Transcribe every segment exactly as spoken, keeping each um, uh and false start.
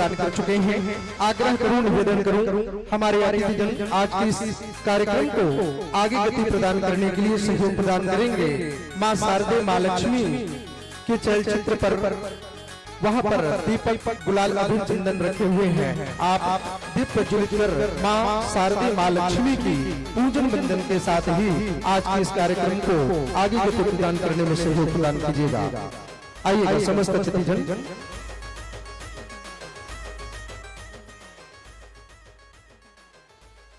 प्रदान कर चुके हैं। आग्रह करूं, निवेदन करूं, हमारे अतिथिजन आज के इस कार्यक्रम को आगे गति प्रदान करने के लिए सहयोग प्रदान करेंगे। मां शारदे, मां लक्ष्मी के चलचित्र पर, वहां पर दीपक, गुलाल, अबीर, चंदन रखे हुए हैं। आप दीप प्रज्वलित कर मां शारदे, मां लक्ष्मी की पूजन वंदन के साथ ही आज के इस कार्यक्रम को आगे गति प्रदान करने में सहयोग प्रदान कीजिएगा। आइएगा समस्त अतिथिजन।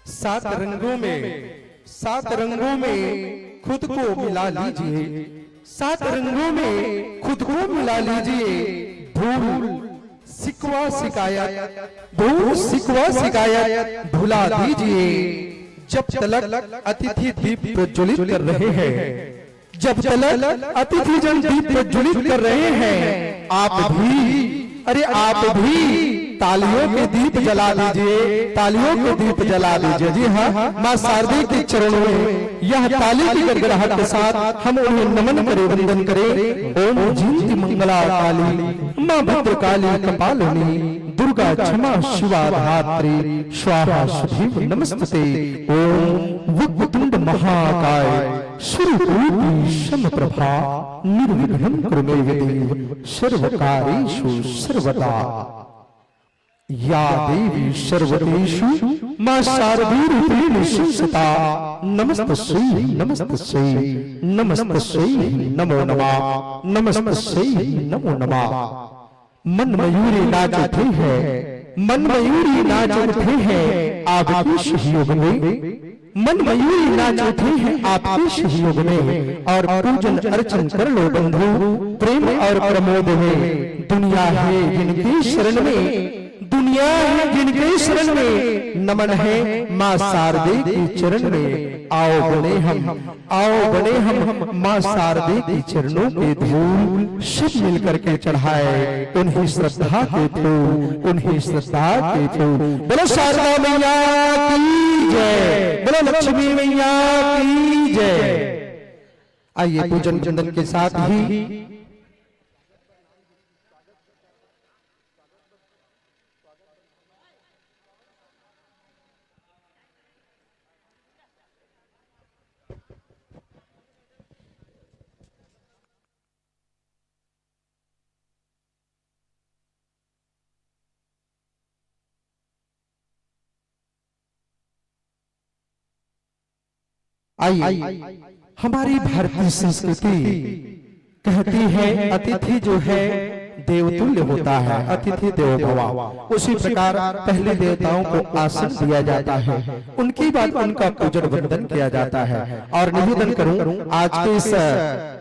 सात रंगों में, सात रंगों में खुद को मिला लीजिए। सात रंगों में खुद को मिला लीजिए। भूल, शिकवा, शिकायत, भूल, शिकवा, शिकायत भुला दीजिए। जब तलक अतिथि दीप प्रज्वलित कर रहे हैं, जब तलक अतिथिजन दीप प्रज्वलित कर रहे हैं, आप भी, अरे, आप भी तालियों के दीप जला दीजिए, तालियों के दीप जला दीजिए। जी हाँ, माँ शारदे के चरणों में यह ताली की गड़गड़ाहट के साथ हम उन्हें नमन करें, वंदन करें। ओम जयंती मंगला काली, माँ भद्रकाली कपालिनी, दुर्गा क्षमा शिवा धात्री, स्वाहा सदैव नमस्तुते। ओम वक्रतुंड महाकाय, सूर्यकोटि समप्रभा, निर्विघ्नं कुरु मे देव, सर्वकार्येषु सर्वदा। या देवी सर्वतेषु माँ शारदे रूपेण संस्थिता, नमस्तस्यै, नमस्तस्यै, नमस्तस्यै नमो नमः, नमस्तस्यै नमो नमः। मन मयूरी नाच उठे है, मन मयूरी नाच उठे है आपके सहयोग में। मन मयूरी नाच उठे है आपके सहयोग में। और पूजन अर्चन कर लो बंधु, प्रेम और प्रमोद में। दुनिया है जिनके शरण में, दुनिया है जिनके शरण में, नमन है माँ शारदे के चरण में। आओ बने हम, आओ बने हम माँ शारदे के चरणों के धूल, सब मिल करके चढ़ाए उन्हीं श्रद्धा के फूल, उन्हीं श्रद्धा के फूल। बोलो शारदा मैया की जय, बोलो लक्ष्मी मैया की जय। आइए पूजन वंदन के साथ ही आइए, हमारी भारतीय संस्कृति कहती है, अतिथि जो है देवतुल्य होता है, अतिथि देवो भव। उसी प्रकार पहले देवताओं को आसन दिया जाता है, उनके बाद उनका पूजन वंदन किया जाता है। और निवेदन करूं, आज के इस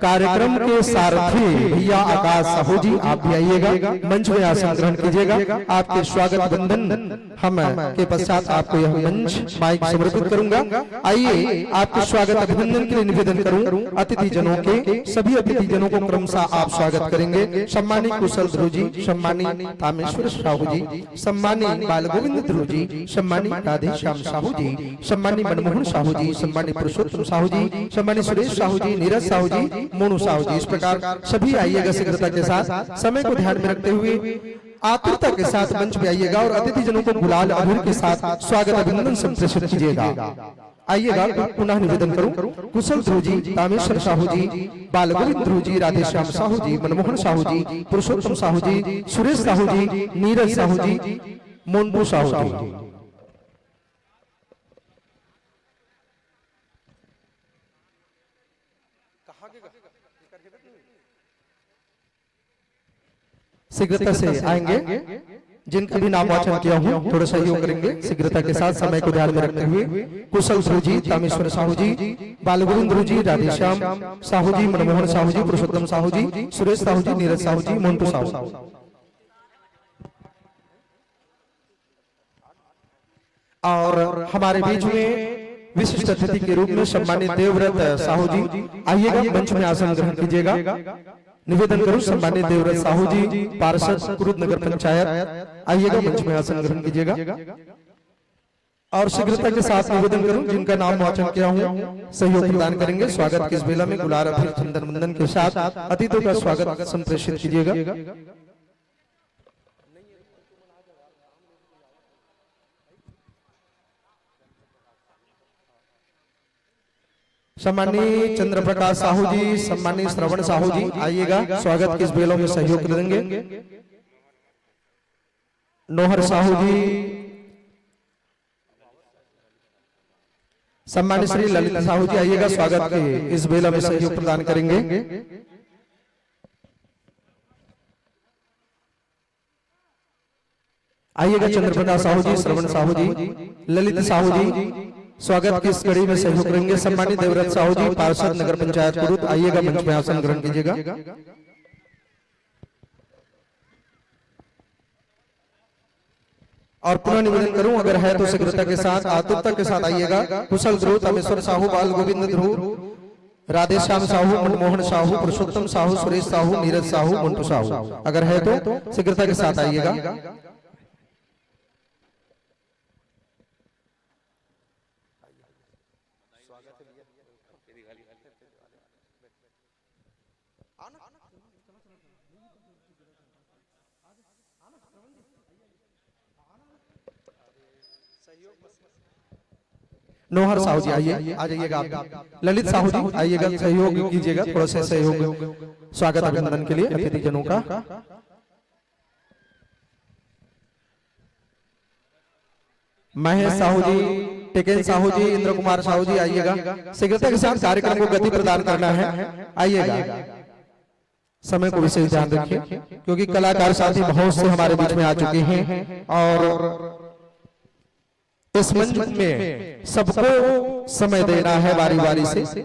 कार्यक्रम के सारथी भैया आकाश साहू जी, आप भी आइएगा, मंच में आसन ग्रहण कीजिएगा। आपके स्वागत वंदन हम के पश्चात आपको यह मंच माइक समर्पित करूंगा। आइए, आपके स्वागत अभिनंदन के लिए निवेदन करूं, अतिथि जनों के, सभी अतिथि जनों को क्रमशः आप स्वागत करेंगे। सम्मानी कुशल ध्रुव जी, सम्मानी तामेश्वर साहू जी, सम्मानी बाल गोविंद ध्रुव जी, सम्मानी राधेश्याम साहू जी, सम्मानी मनमोहन साहू जी, सम्मानी पुरुषोत्तम साहू जी, सम्मानी सुरेश साहू जी, नीरज साहू जी, मोनू साहू जी। इस प्रकार सभी आइएगा शीघ्रता के साथ, समय को ध्यान में रखते हुए आतुरता के साथ मंच पे आइएगा और अतिथि जनों को गुलाल अबीर के साथ स्वागत अभिनंदन संप्रेषित कीजिएगा। आइएगा, पुनः निवेदन करूं, कुशल ध्रुव जी, तामेश्वर साहू जी, बाल गोविंद ध्रुव जी, राधेश्याम साहू जी, मनमोहन साहू जी, पुरुषोत्तम साहू जी, सुरेश साहू जी, नीरज साहू जी, मोन्टू साहू जी। शीघ्रता से आएंगे। जिनका भी नाम वाचन किया हूँ, थोड़ा सहयोग करेंगे शीघ्रता के साथ, समय को ध्यान में रखते हुए। कुशल ध्रुव जी, तामेश्वर साहू जी, बालगोविंद ध्रुव जी, राधेश्याम साहू जी, मनमोहन साहू जी, पुरुषोत्तम साहू जी, सुरेश साहू जी, नीरज साहू जी, मोन्टू साहू। और हमारे बीच में विशिष्ट अतिथि के रूप में सम्मानित देवव्रत साहू जी, आइएगा, मंच में आसन ग्रहण कीजिएगा। निवेदन करूं, सम्मानित देवव्रत साहू जी, पार्षद कुरुद नगर पंचायत, आइएगा, मंच में आसन ग्रहण कीजिएगा। और शीघ्रता के साथ निवेदन करूं, जिनका नाम वाचन किया हूं, सहयोग प्रदान करेंगे। स्वागत की इस बेला में गुलाल अबीर चंदन वंदन के साथ अतिथियों का स्वागत संप्रेषित कीजिएगा। सम्मानी चंद्र प्रकाश साहू जी, सम्मानी श्रवण साहू जी, आइएगा, स्वागत की इस बेलों में सहयोग करेंगे। नोहर साहू जी, सम्मानी श्री ललित साहू जी, आइएगा, स्वागत की इस बेला में सहयोग प्रदान करेंगे। आइएगा चंद्र प्रकाश साहू जी, श्रवण साहू जी, ललित साहू जी, स्वागत की इस कड़ी में सहयोग करेंगे। सम्मानित देवव्रत साहू जी, पार्षद नगर पंचायत कुड़ुद, आइएगा, मंच में आसन ग्रहण कीजिएगा। और पुनः निवेदन करूं, अगर है तो शीघ्रता के साथ, आतुरता के साथ आइएगा। कुशल ध्रुव, तामेश्वर साहू, बाल गोविंद ध्रुव, राधेश्याम साहू, मनमोहन साहू, पुरुषोत्तम साहू, सुरेश साहू, नीरज साहू, मंटू साहू, अगर है तो शीघ्रता के साथ आइएगा। नोहर साहू जी, आइए, आ जाइएगा आप। ललित साहू जी, आइएगा, सहयोग कीजिएगा, थोड़ा सा सहयोग, स्वागत अभिनंदन के लिए अतिथि जनों का। महेश साहू जी, टिकेन साहू जी, इंद्र कुमार साहू जी, आइएगा। शीघ्रता के साथ कार्यक्रम को गति प्रदान करना है, आइएगा। समय को विशेष ध्यान रखिए, क्योंकि कलाकार साथी बहुत से हमारे बीच में आ चुके हैं और इस मंच में सबको समय देना है बारी बारी से।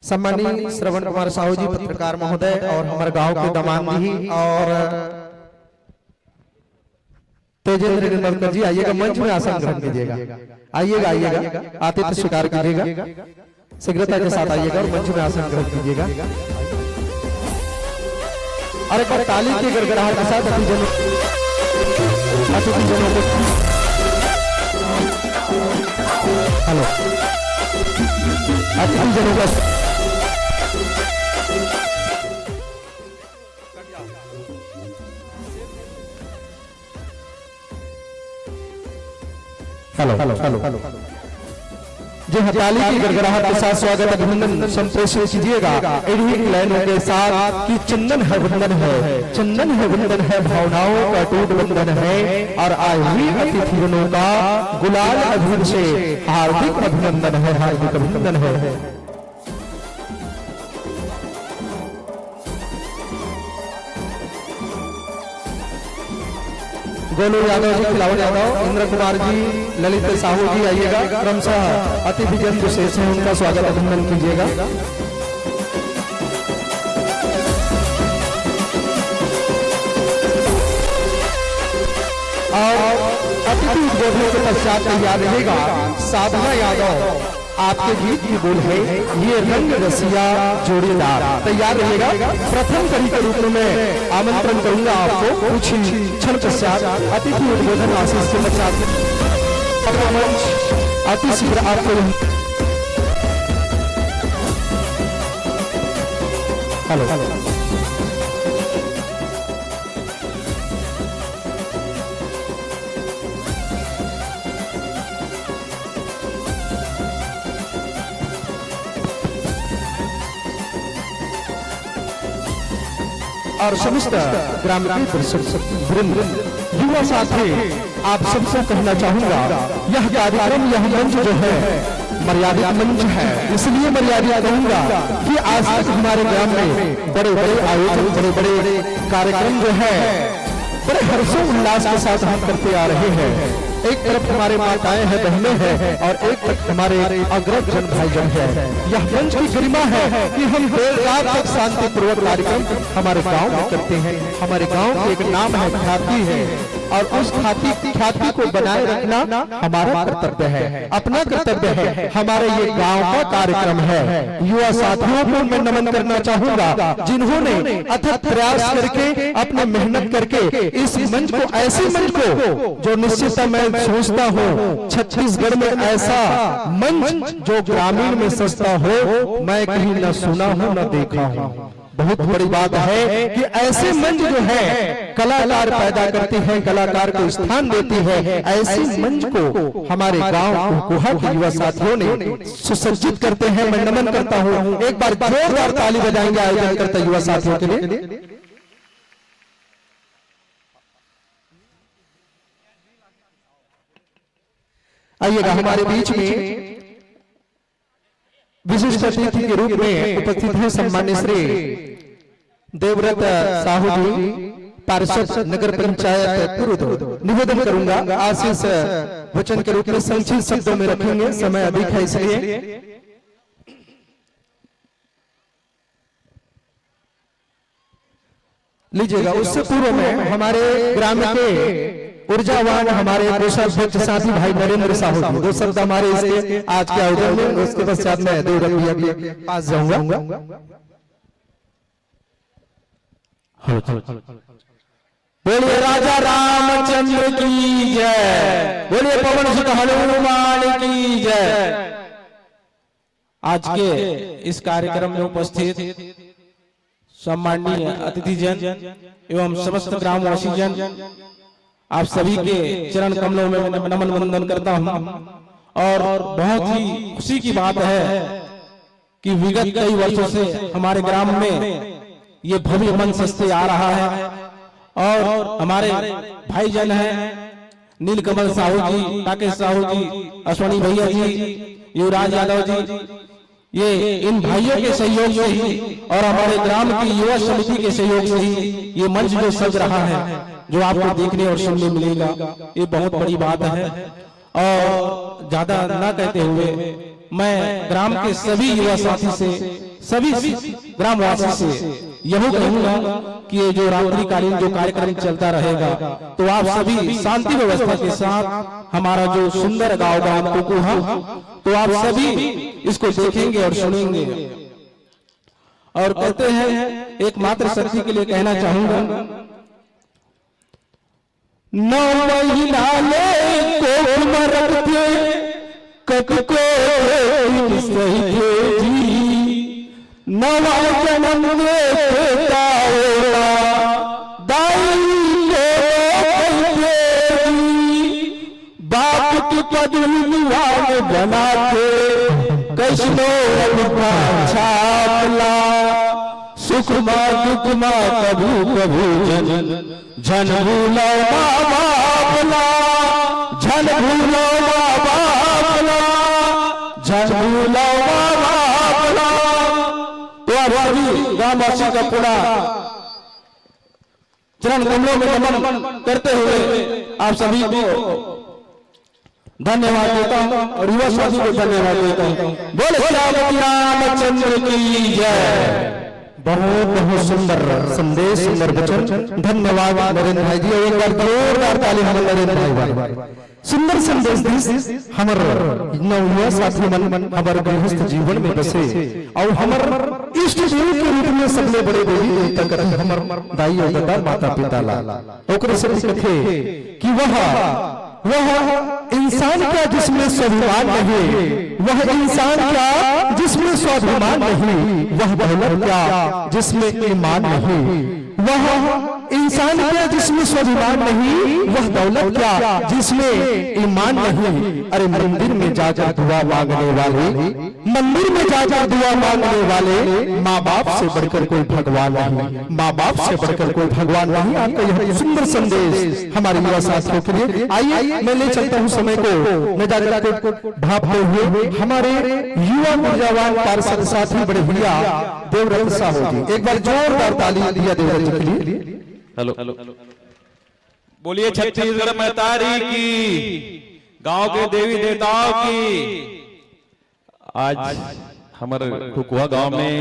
सम्मानी श्रवण कुमार साहू जी, पत्रकार महोदय, और हमर गांव के दामाद जी, और तेजेंद्र निंबाळकर जी, आइएगा, मंच में आसन ग्रहण कीजिएगा। आइएगा, आइएगा, आतिथ्य स्वीकार कीजिएगा। शीघ्रता के साथ आइएगा और मंच में आसन ग्रहण कीजिएगा। और एक बार ताली की गड़गड़ाहट के साथ अतिथिजनों, अतिथिजनों को, हेलो, अतिथिजनों का हेलो, हेलो, हेलो। जी हाँ, ताली की गड़गड़ाहट के साथ स्वागत अभिनंदन संप्रेषण कीजिएगा इन्हीं लाइनों के साथ कि चंदन है वंदन है, चंदन है वंदन है, भावनाओं का टूट बंधन है, और आए हुए अतिथियों का गुलाल अबीर से हार्दिक अभिनंदन है, हार्दिक अभिनंदन है। गोलू यादव जी, खिलावन यादव, इंद्र कुमार जी, ललित साहू जी आइएगा, क्रमशः अतिथिजन जो शेष हैं उनका स्वागत अभिनंदन कीजिएगा। और अतिथि उद्बोधन के पश्चात तैयार रहेगा साधना यादव। आपके गीत की बोल है ये रंग रसिया जोड़ीदार। तैयार रहिएगा। प्रथम कड़ी के रूप में मैं आमंत्रण करूंगा आपको कुछ ही क्षण पश्चात अतिथि उद्बोधन आशीष के पश्चात मंच अति शीघ्र आपको हेलो, हेलो। और समस्त ग्राम के दर्शक वृंद, युवा साथी, आप सबसे कहना चाहूंगा, यह कार्यक्रम, यह मंच जो है, मर्यादित मंच है, इसलिए मर्यादित कहूंगा कि आज तक हमारे ग्राम में बड़े-बड़े आयोजन, बड़े-बड़े कार्यक्रम जो है, बड़े हर्षोल्लास के साथ हम करते आ रहे हैं। एक तरफ हमारे माताएं हैं, बहनें हैं और एक तरफ हमारे अग्रज जन, भाईजन हैं। यह मंच की गरिमा है कि हम देर रात तक शांतिपूर्वक कार्यक्रम हमारे गांव में करते हैं। हमारे गांव के एक नाम है, ख्याति है। और उस ख्याति, ख्याति को बनाए रखना हमारा कर्तव्य है, अपना कर्तव्य है, हमारे ये गांव का कार्यक्रम है। युवा साथियों को मैं नमन करना चाहूंगा, जिन्होंने अथक प्रयास करके, अपने मेहनत करके इस मंच को, ऐसे मंच को, जो निश्चितता मैं सोचता हूँ छत्तीसगढ़ में ऐसा मंच जो ग्रामीण में सस्ता हो, मैं कहीं न सुना हूँ, न देखा हूँ। बहुत बड़ी बात है कि ऐसे मंच जो है, कलाकार पैदा करती है, कलाकार को स्थान देती है। ऐसे मंच को हमारे गांव कुकुहा के युवा साथियों ने सुसज्जित करते हैं। मैं नमन करता हूं, एक बार जोरदार ताली बजाएंगे आयोजनकर्ता युवा साथियों के लिए। आइएगा हमारे बीच में विशिष्ट अतिथि के रूप में उपस्थित हैं सम्मान्य श्री देवव्रत साहू जी, पार्षद नगर पंचायत कुरुद। निवेदन करूंगा, आशीष वचन के रूप में संक्षिप्त शब्दों में रखेंगे, समय अधिक है इसलिए। लीजिएगा, उससे पूर्व में हमारे ग्राम के ऊर्जावान हमारे कोषाध्यक्ष साथी भाई नरेंद्र साहू जी, दो शब्द हमारे इसके आज के आयोजन में, उसके पश्चात मैं देवव्रत भैया के पास जाऊंगा। बोलिए राजा रामचंद्र की जय, बोलिए पवन सुत हनुमान की जय। आज के इस कार्यक्रम में उपस्थित सम्माननीय अतिथिजन एवं समस्त ग्रामवासी जन, आप सभी के चरण कमलों में मैं नमन वंदन करता हूं और बहुत ही खुशी की बात है कि विगत कई वर्षों से हमारे ग्राम में ये भव्य मंच सजते आ रहा है और हमारे भाईजन हैं नीलकमल साहू जी, राकेश साहू जी, अश्वनी भैया जी, युवराज यादव जी, ये इन भाइयों के सहयोग से ही और हमारे ग्राम की युवा समिति के सहयोग से ही ये मंच जो सज रहा है, जो आपको देखने और सुनने मिलेगा, ये बहुत बड़ी बात है। और ज्यादा ना कहते हुए मैं ग्राम के सभी युवा साथी से, सभी ग्रामवासी से यही कहूंगा कि ये जो रात्रिकालीन जो कार्यक्रम चलता रहेगा, तो आप सभी शांति व्यवस्था के साथ हमारा जो सुंदर गांव, गांव कुकुहा, तो आप सभी इसको देखेंगे और सुनेंगे। और कहते हैं, एकमात्र शक्ति के लिए कहना चाहूंगा, नौ महीना ले कोख म रखथे, कतको दिन सहिथे जी। नवा जनम लेथे त ओला दाई कोनो कहिथे जी। बाप के पद विद्वान बनाथे, कइसनो अनूठा छाप ला। सुख मा दुख मा कभू कभू जन, झन भूलव माँ बाप ला, झन भूलव माँ बाप ला, झन भूलव माँ बाप ला। तो आप सभी ग्रामवासी का पूरा चरण कमलों में नमन करते हुए आप सभी को धन्यवाद देता हूँ और युवा साथी को धन्यवाद देता हूँ। बोल सियापति रामचंद्र की जय। बहुत बहुत सुंदर संदेश, सुंदर वचन। धन्यवाद नरेंद्र भाई जी, एक बार जोरदार ताली हमर नरेंद्र भाई बर। सुंदर संदेश दिस हमर नवयुवा साथी मन, हमर गृहस्थ जीवन में बसे अउ हमर इष्ट देव के रूप में सबले बड़े देवी देवता कथे हमर दाई अउ ददा, माता पिता ला। ओकरे सेती कथे कि वह, वह इंसान क्या जिसमें स्वाभिमान नहीं, वह इंसान क्या जिसमें स्वाभिमान नहीं, वह दौलत क्या जिसमें ईमान नहीं। वह इंसान क्या जिसमें स्वाभिमान नहीं, वह दौलत क्या जिसमें ईमान नहीं। अरे मंदिर में जाकर दुआ मांगने वाले, मंदिर में जाकर दुआ मांगने वाले माँ बाप से बढ़कर कोई भगवान नहीं, माँ बाप से बढ़कर कोई भगवान नहीं। आपका यह सुंदर संदेश हमारे युवा साथियों के लिए। आइए, मैं ले चलता हूँ समय को, मैं जाकर को भापते हुए हमारे युवा ऊर्जावान पार्षद साथी बड़े भैया देवव्रत साहू जी, एक बार जोरदार ताली भैया देवव्रत जी के लिए। हेलो, बोलिए छत्तीसगढ़ महतारी की, गांव के देवी देवताओं की। आज हमर कुकुहा गांव में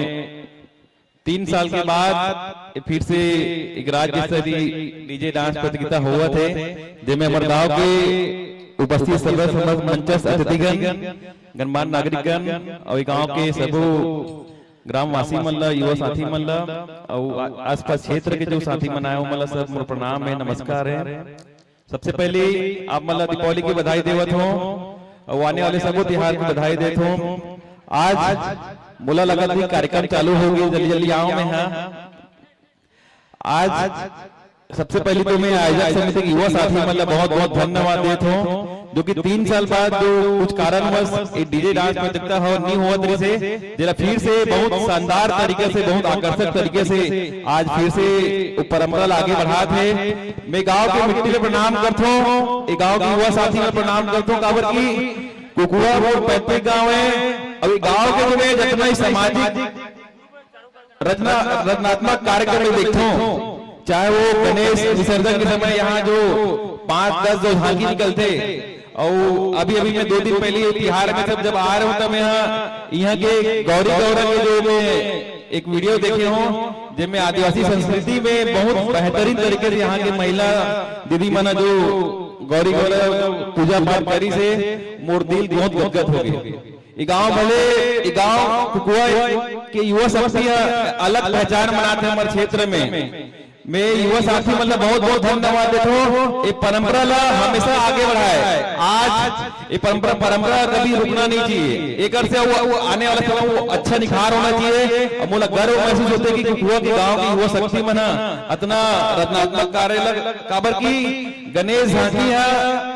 तीन साल के बाद फिर से एक राज्य स्तरीय डीजे डांस प्रतियोगिता होवत हे, जेमे हमर गांव के उपस्थित सर्व समस्त मंचस्थ अतिथिगण, गणमान्य नागरिकगण अउ गांव के सबो ग्रामवासी मन ला, युवा साथी मन ला अउ आ-, आसपास क्षेत्र के जो साथी मन आए, ओमन ला सब मोर प्रणाम हे, नमस्कार हे। सबसे पहले आप मन ला दीपावली की बधाई देवत हों अउ आने वाले सबो तिहार की बधाई देत हों। आज मोला लगत हे कार्यक्रम चालू हो गए, जल्दी जल्दी आओ मैं, हाँ। आज सबसे पहले तो मैं आयोजक समिति के युवा साथी मन ला बहुत बहुत धन्यवाद देत हों, जो कि तीन साल बाद जो कुछ कारणवश ये डीजे डांस प्रतियोगिता हो नहीं होवत रहिस हे, जेला फिर से बहुत शानदार तरीके से, बहुत आकर्षक तरीके से आज फिर से वो परंपरा ला आगे बढ़ात हे। मैं गांव के मिट्टी ला प्रणाम करथों, ये गांव के युवा साथी ला प्रणाम करथों, काबर कि कुकुआ मोर पैतृक गांव हे। अउ ये गांव के जो मैं जितना ही सामाजिक रचना, रचनात्मक कार्यक्रम में देखथों, चाहे वो गणेश विसर्जन के समय यहाँ जो पाँच दस जो झांकी निकलथे, अउ अभी अभी मैं दो दिन पहले ये तिहार में सब जब आ रहे हूँ, तब मैं यहाँ, यहाँ के गौरी गौरा के जो मैं एक वीडियो देखे हूँ, जिसमें आदिवासी संस्कृति में बहुत बेहतरीन तरीके से यहाँ के महिला दीदी मन जो गौरी गौरा पूजा पाठ करिस हे, मोर दिल बहुत गदगद हो गए। ये गांव भले, ये गांव कुकुआ के युवा शक्ति ह अलग पहचान बनात हे हमर क्षेत्र में। मैं युवा साथी मन ला बहुत बहुत धन्यवाद देथों। ये परंपरा ला हमेशा आगे बढ़ाए। आज ये परंपरा, परंपरा कभी रुकना नहीं चाहिए। एकर से वो, वो आने वाला समय वो अच्छा निखार होना चाहिए। अउ मोला गर्व महसूस होथे कि कुकुआ के गांव के युवा शक्ति मन ह अतना रचनात्मक कार्य लग, काबर कि गणेश झांकी ह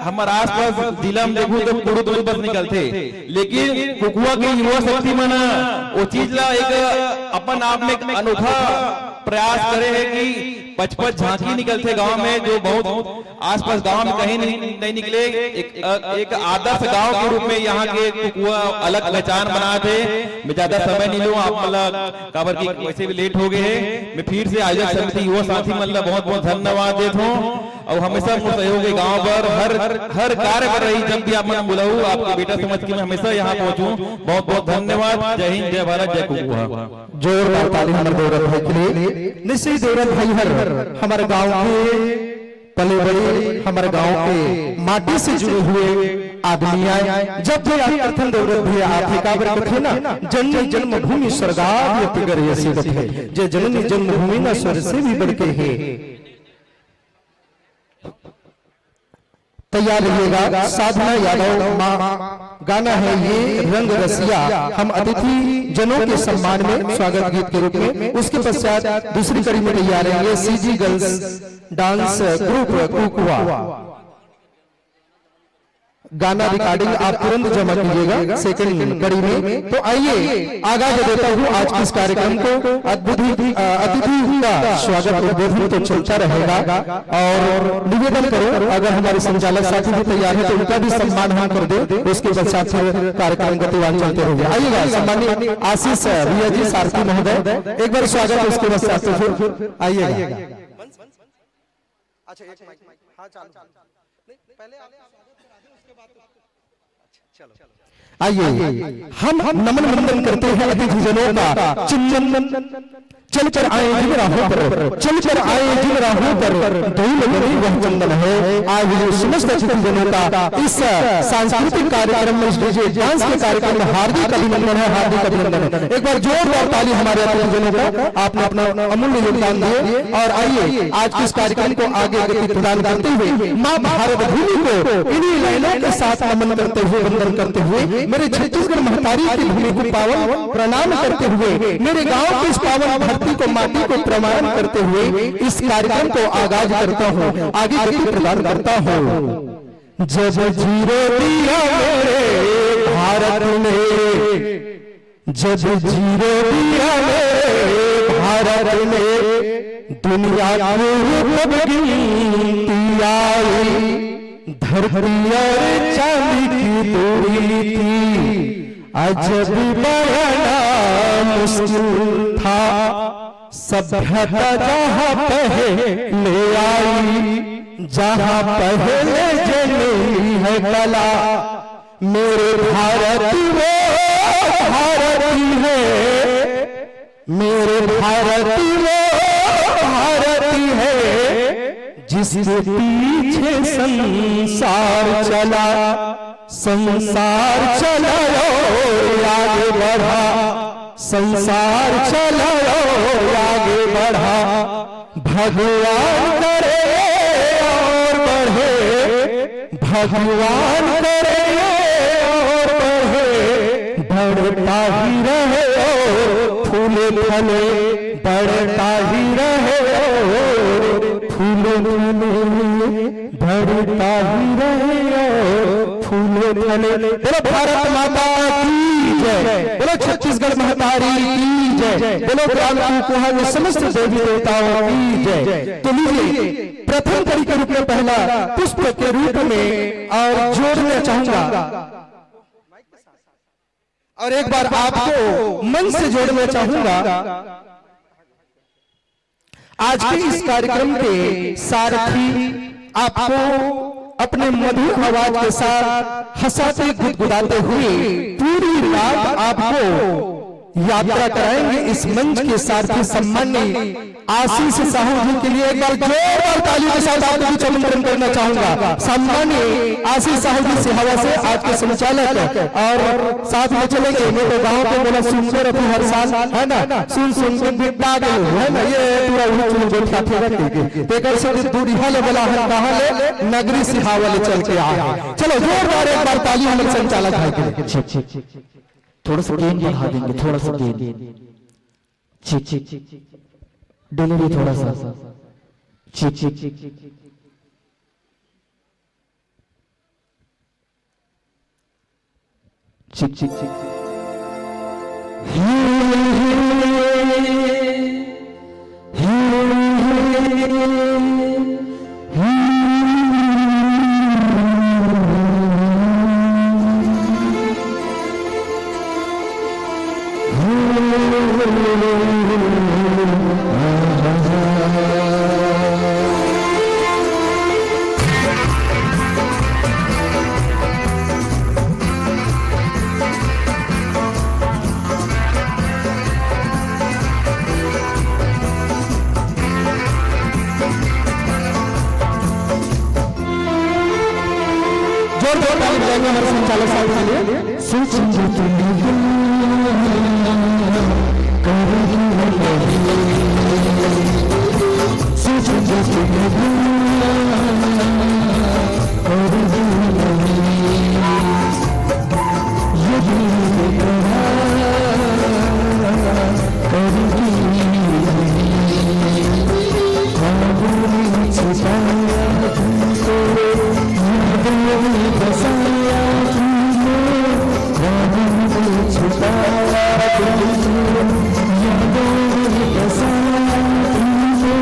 हमर आसपास जिला में देखहू तो कुड़ुद कुड़ुद बस निकलथे, लेकिन कुकुआ के युवा शक्ति मन ह वो चीज ला एक अपन आप में एक अनोखा प्रयास करे हे कि पचपच झांकी निकलथे गांव में, जो बहुत आसपास गांव में कहीं नहीं, नहीं निकले। एक, एक आदर्श गांव के रूप में यहाँ के कुकुआ अलग पहचान बनात हे। मैं ज्यादा समय नहीं लूँ आप मन ला, काबर कि वैसे भी लेट हो गए हे। मैं फिर से आयोजक समिति युवा साथी मन ला बहुत बहुत धन्यवाद देत हों। अउ हमेशा मोर सहयोग हे गांव बर, हर, हर कार्य बर रही, जब भी आप मन बुलाहू, आपके बेटा समझ के मैं हमेशा यहाँ पहुंचूं। बहुत बहुत धन्यवाद। जय हिंद, जय भारत, जय कुकुआ। जोरदार ताली हमर देवरत भाई के लिए। निश्चय देवरत भाई हर हमर गांव के पले बड़े, हमर गांव के माटी से जुड़े हुए आदमी आए। जब भी आप प्रथम देवरत भी आथे, काबर कथे ना, जननी जन्मभूमि स्वर्गादपि गरीयसी कथे। जे जननी जन्मभूमि ना स्वर्ग से भी बढ़ के हे। तैयार रहिएगा। साधना यादव माँ, गाना है ये रंग रसिया। हम अतिथि जनों के सम्मान में स्वागत गीत के रूप में, उसके पश्चात दूसरी कड़ी में तैयार रहेंगे सीजी गर्ल्स डांस ग्रुप कुकुआ। गाना रिकॉर्डिंग आप तुरंत जमा कीजिएगा सेकंड कड़ी में। तो आइए, आगाज देता हूँ आज के इस कार्यक्रम को। अद्भुत, अ, अतिथि का स्वागत उद्बोधन तो चलता रहेगा और निवेदन करूँ, अगर हमारे संचालक साथी भी तैयार है तो उनका भी सम्मान हम कर दें, उसके पश्चात फिर कार्यक्रम गतिवान चलते रहेंगे। आइएगा, सम्मानित आशीष भैया जी, सारथी महोदय, एक बार स्वागत, उसके पश्चात तो फिर आइएगा। अच्छा, एक माइक। हाँ, चालू। नहीं, पहले आप स्वागत करा दें, उसके बाद तो। अच्छा, चलो। आइए, हम नमन वंदन करते हैं अतिथिजनों का। चंदन चलकर आए जिन राहों पर, चलकर आए जिन राहों पर, धूल बनी वह चंदन है। आज जो समस्त अतिथिजनों का इस सांस्कृतिक कार्यक्रम में, इस डीजे डांस के कार्यक्रम में हार्दिक अभिनंदन है, हार्दिक अभिनंदन है। एक बार जोरदार ताली हमारे अतिथिजनों का, आपने अपना अमूल्य योगदान दिए। और आइए, आज के इस कार्यक्रम को आगे गति प्रदान करते हुए माँ भारत भूमि को इन्हीं लाइनों के साथ नमन करते हुए, वंदन करते हुए, मेरे छत्तीसगढ़ महतारी की भूमि को पावन प्रणाम करते हुए, मेरे गांव की इस पावन धरती को, माटी को प्रणाम करते हुए इस कार्यक्रम को आगाज करता हूँ, आगे गति प्रदान करता हूँ। जब जीरो दिया मेरे भारत ने, जब जीरो दिया मेरे भारत ने, दुनिया को तब गिनती आई। धरती और चांद की दूरी थी, अजब बयाना मुश्किल था। सभ्यता जहाँ पहले आई, जहाँ पहले जन्मी है कला, मेरे भारत वो भारत है। मेरे भारत वो भारत है, जिसके पीछे संसार चला। संसार चला और आगे बढ़ा, संसार चला और आगे बढ़ा। भगवान करे और बढ़े, भगवान करे और बढ़े, बढ़ता ही रहे और फूले फले, बढ़ता ही रहे और फूले फले, बढ़ता ही रहे और फूले फले। बोलो भारत माता की जय, बोलो छत्तीसगढ़ महतारी की जय, बोलो ग्राम कुकुहा के समस्त देवी देवताओं की जय। तो लीजिए, प्रथम कड़ी के रूप में पहला पुष्प के रूप में और जोड़ना चाहूंगा, और एक बार आपको मंच से जोड़ना चाहूंगा। आज के इस कार्यक्रम के सारथी आपको अपने मधुर आवाज के साथ हंसाते गुदगुदाते हुए पूरी रात आपको यात्रा कराएंगे। इस मंच के सारथी सम्माननीय आशीष साहू जी के लिए एक बार जोरदार ताली के साथ आपको कुछ आमंत्रण करना चाहूंगा। सम्माननीय आशीष साहू जी सिहावा से आज के संचालक, और साथ में चलेंगे, मैं तो गाँव के बोला सुनते रहती हर साल, है ना, सुन सुन के बिट्टा गए, है ना, ये पूरा उड़ी चुन जो ठाठे रहते के। तेकर से भी दूरिहा ले बोला हम कहाँ ले, नगरी सिहावा ले चल के आए। चलो जोरदार एक बार ताली हम संचालक भाई के लिए। थोड़ा सा गेन बढ़ा देंगे, थोड़ा सा गेन। ठीक, ठीक, ठीक, ठीक। डिलीवरी थोड़ा सा। ठीक, ठीक, ठीक, ठीक, ठीक। ठीक, ठीक, ठीक। जोरदार ताली बजाएंगे हमारे संचालक साहब के लिए। सोच जो तुमने करेगी नहीं, सोच जो तुमने करेगी नहीं, ये दिल बेकरार करेगी नहीं। ख्वाबों में छुपाया तुमको, यादों में बसाया तुमको, ख्वाबों में छुपाया तुमको, यादों में बसाया तुमको।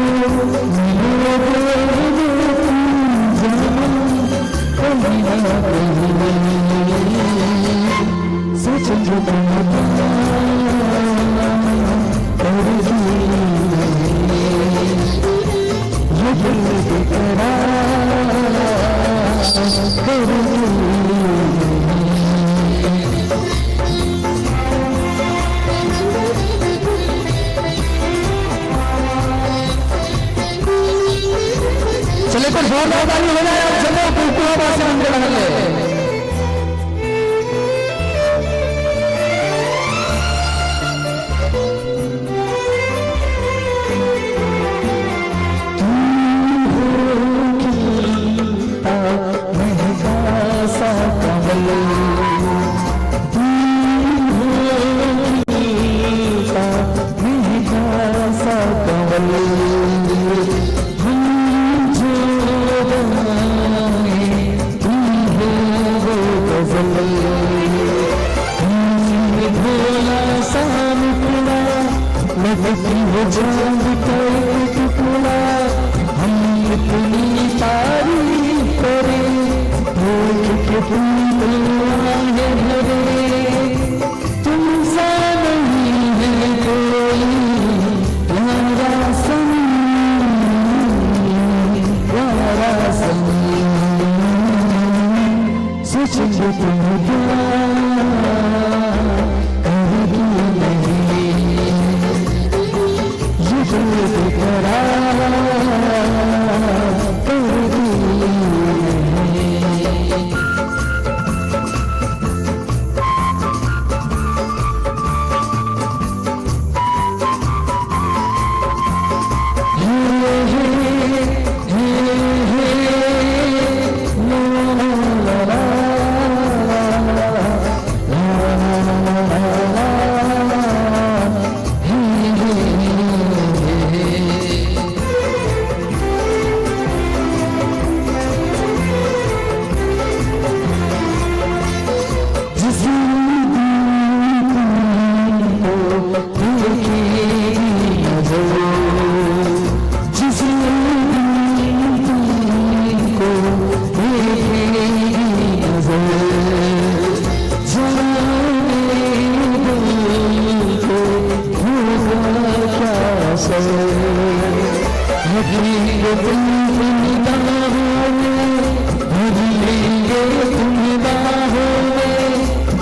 मिलोगे मुझे तुम जानो, कहीं ना कहीं। सोच जो तुम चले तो जोरदार ताली हो जाए आप सबको, कुकुआ बासी मंदिर बना ले। तुम बाहों में, भर लेंगे तुम बाहों में,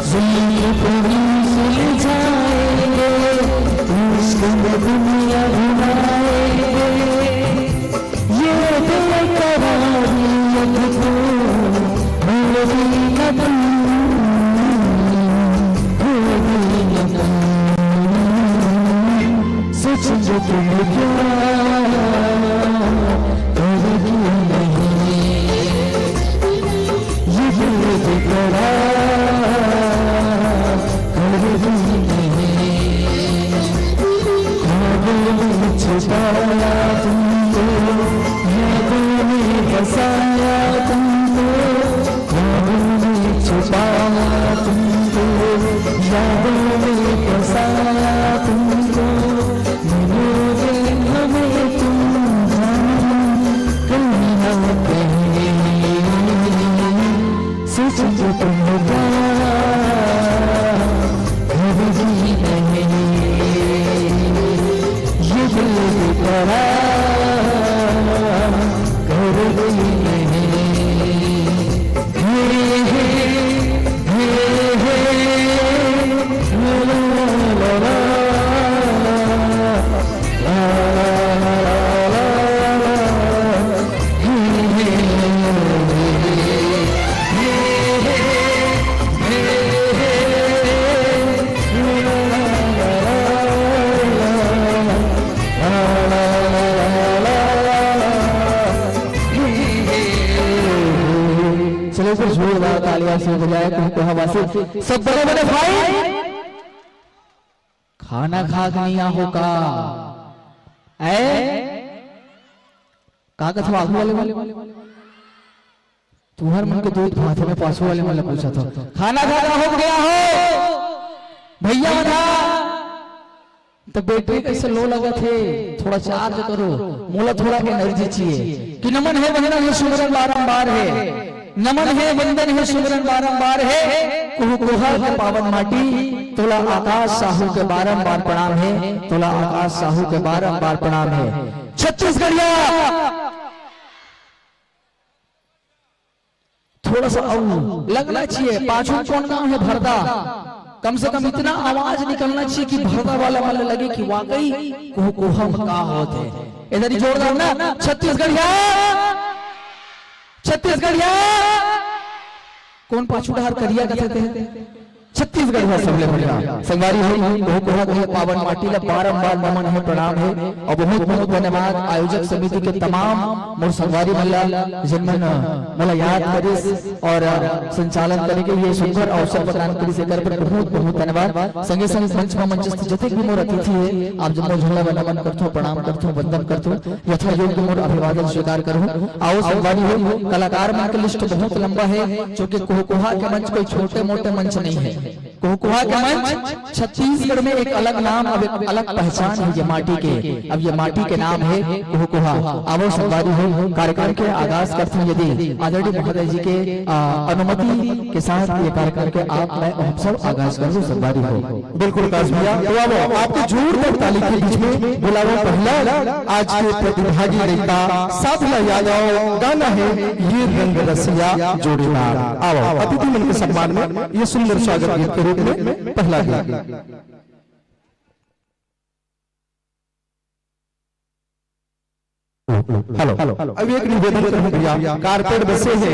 जुल्फ भी सुलझाएंगे, इश्क में दुनिया घुमाएंगे। ये बेकरारी अब तो होगी न दूर, होगी न दूर। सोचेंगे तुम क्या करोगी नहीं, ये दिल बेकरार करोगी नहीं। ख्वाबों में छुपाया तुमको, यादों में बसाया तुमको, ख्वाबों में छुपाया तुमको, यादों में बसाया तुमको। मिलोगे हमें तुम जाने कहीं ना कहीं। सोचेंगे तुम क्या करोगी नहीं, ये दिल बेकरार करोगी नहीं। हे, हे, हे, हे, ला, ला, ला, ला, ला। चलो, एक बार जोरदार तालियां से बजाए कुहकुहा वासी। सब बड़े बड़े भाई, खाना खा के नहीं आहो का? ऐ? का कथो आगू वाले मन? तुहर मन के दूध भात में पाछू वाले मन ला पूछत हो। खाना खा के आहो के नहीं आहो? भैया मन हा त बैटरी कइसे लो लगत हे, थोड़ा चार्ज करो, मोला थोड़ा एनर्जी चाहिए। कि नमन हे, वंदन हे, सुमरन बारंबार हे। नमन हे, वंदन हे, सुमरन बारंबार हे। कुहकुहा के पावन माटी, तोला आकाश साहू के बारंबार प्रणाम हे, तोला आकाश साहू के बारंबार प्रणाम हे। छत्तीसगढ़िया थोड़ा सा अउ लगना चाहिए। पाछू कौन गांव है? भरदा। कम से कम इतना आवाज निकलना चाहिए कि भरदा वाला मन लगे कि वाकई कुहकुहा में का होत हे। इधर ही जोरदार ना, छत्तीसगढ़िया, छत्तीसगढ़िया। कौन पाछू डहर करिया कथे ते? छत्तीसगढ़ ह सबले बढ़िया। संगवारी हो, कुहकुहा के पावन माटी ला बारंबार नमन हे, प्रणाम हे और बहुत बहुत धन्यवाद आयोजक समिति के तमाम मोर संगवारी मन ला, जिन मन मोला याद करिस और संचालन करे के ये सुंदर अवसर प्रदान करिस, एकर पर बहुत बहुत धन्यवाद। संगे संग मंच म मंचस्थ जतेक भी मोर अतिथि हे, आप जम्मो झन ला नमन करथों, प्रणाम करथों, वंदन करथों, यथा योग्य मोर अभिवादन स्वीकार करहू। आओ संगवारी हो, कलाकार मन के लिस्ट बहुत लंबा हे, जो कि कुहकुहा के मंच कोई छोटे मोटे मंच नहीं है। कुहकुहा के मंच छत्तीसगढ़ में एक अलग नाम, अब एक अलग पहचान है ये माटी के। अब ये माटी के नाम है कुहकुहा। आवो संगवारी हो, कार्यक्रम के आगाज करथों यदि आदरणीय महोदय जी के, आ, अनुमति के साथ ये कार्यक्रम के आप मैं हम सब आगाज करबो संगवारी हो। बिल्कुल काश भैया, तो आवो आपके जोरदार ताली के बीच में बुलावो पहला आज के प्रतिभागी लइका साधना यादव, गाना है ये रंग रसिया जोड़ीदार। आवो अतिथि मन के सम्मान में ये सुंदर स्वागत गीत के रूप में पहला गीत। हेलो, अब एक निवेदन करहूं भैया, कारपेट बिछे हे,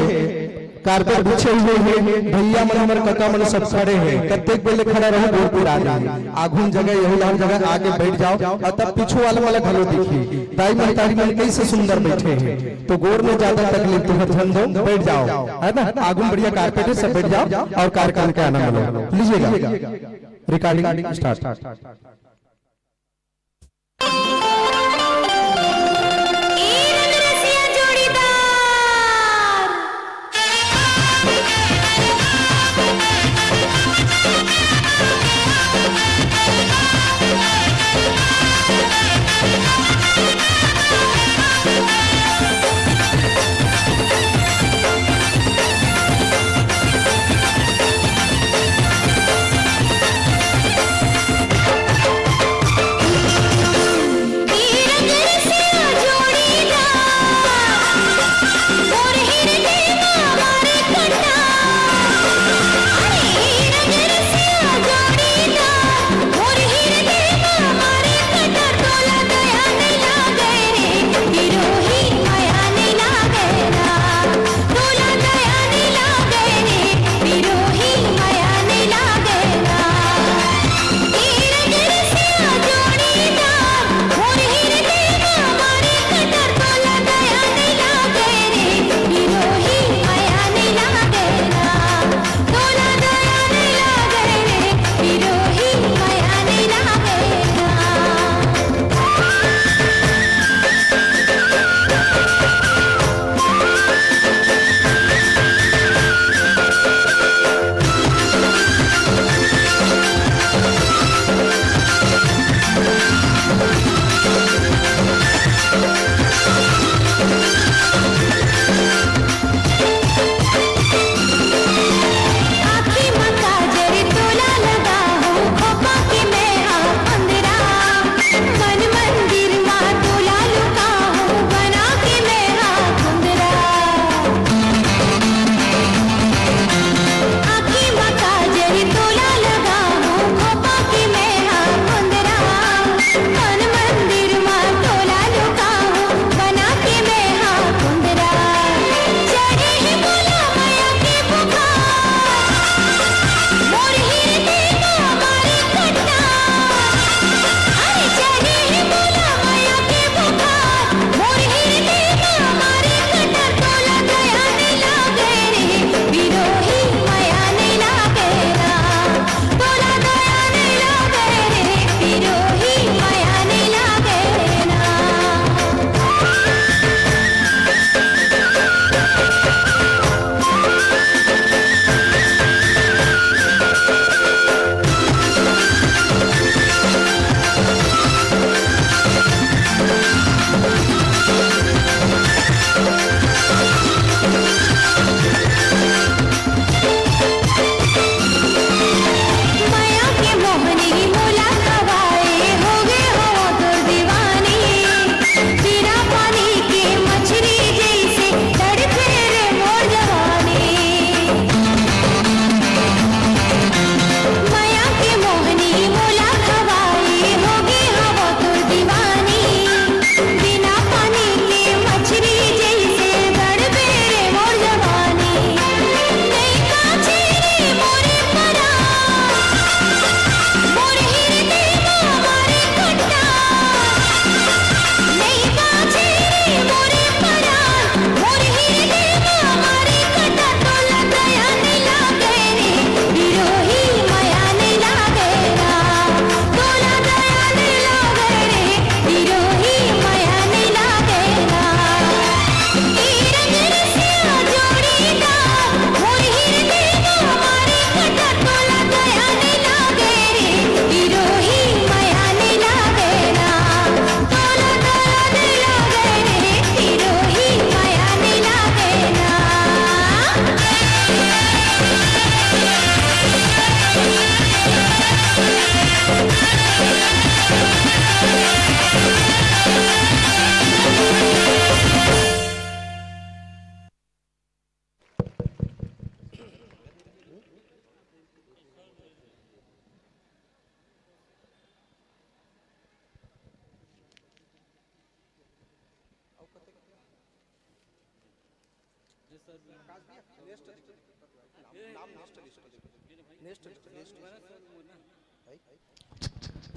कारपेट बिछे हुए हे, भैया मन हमर कका मन सब खड़े हे, कतेक बेले खड़ा रहूं, गोड़ पिरा दे। आघू जगह, यहू डाहर जगह आके बैठ जाओ, और तब पीछू वाला वाला घलो दिखी। दाई महतारी मन कैसे सुंदर बैठे हे, तो गोड़ में ज्यादा तकलीफ तुहर झन दो, बैठ जाओ, है ना? आघू बढ़िया कारपेट है, सब बैठ जाओ और कार्यक्रम का आनंद लो। लीजिएगा, रिकॉर्डिंग स्टार्ट।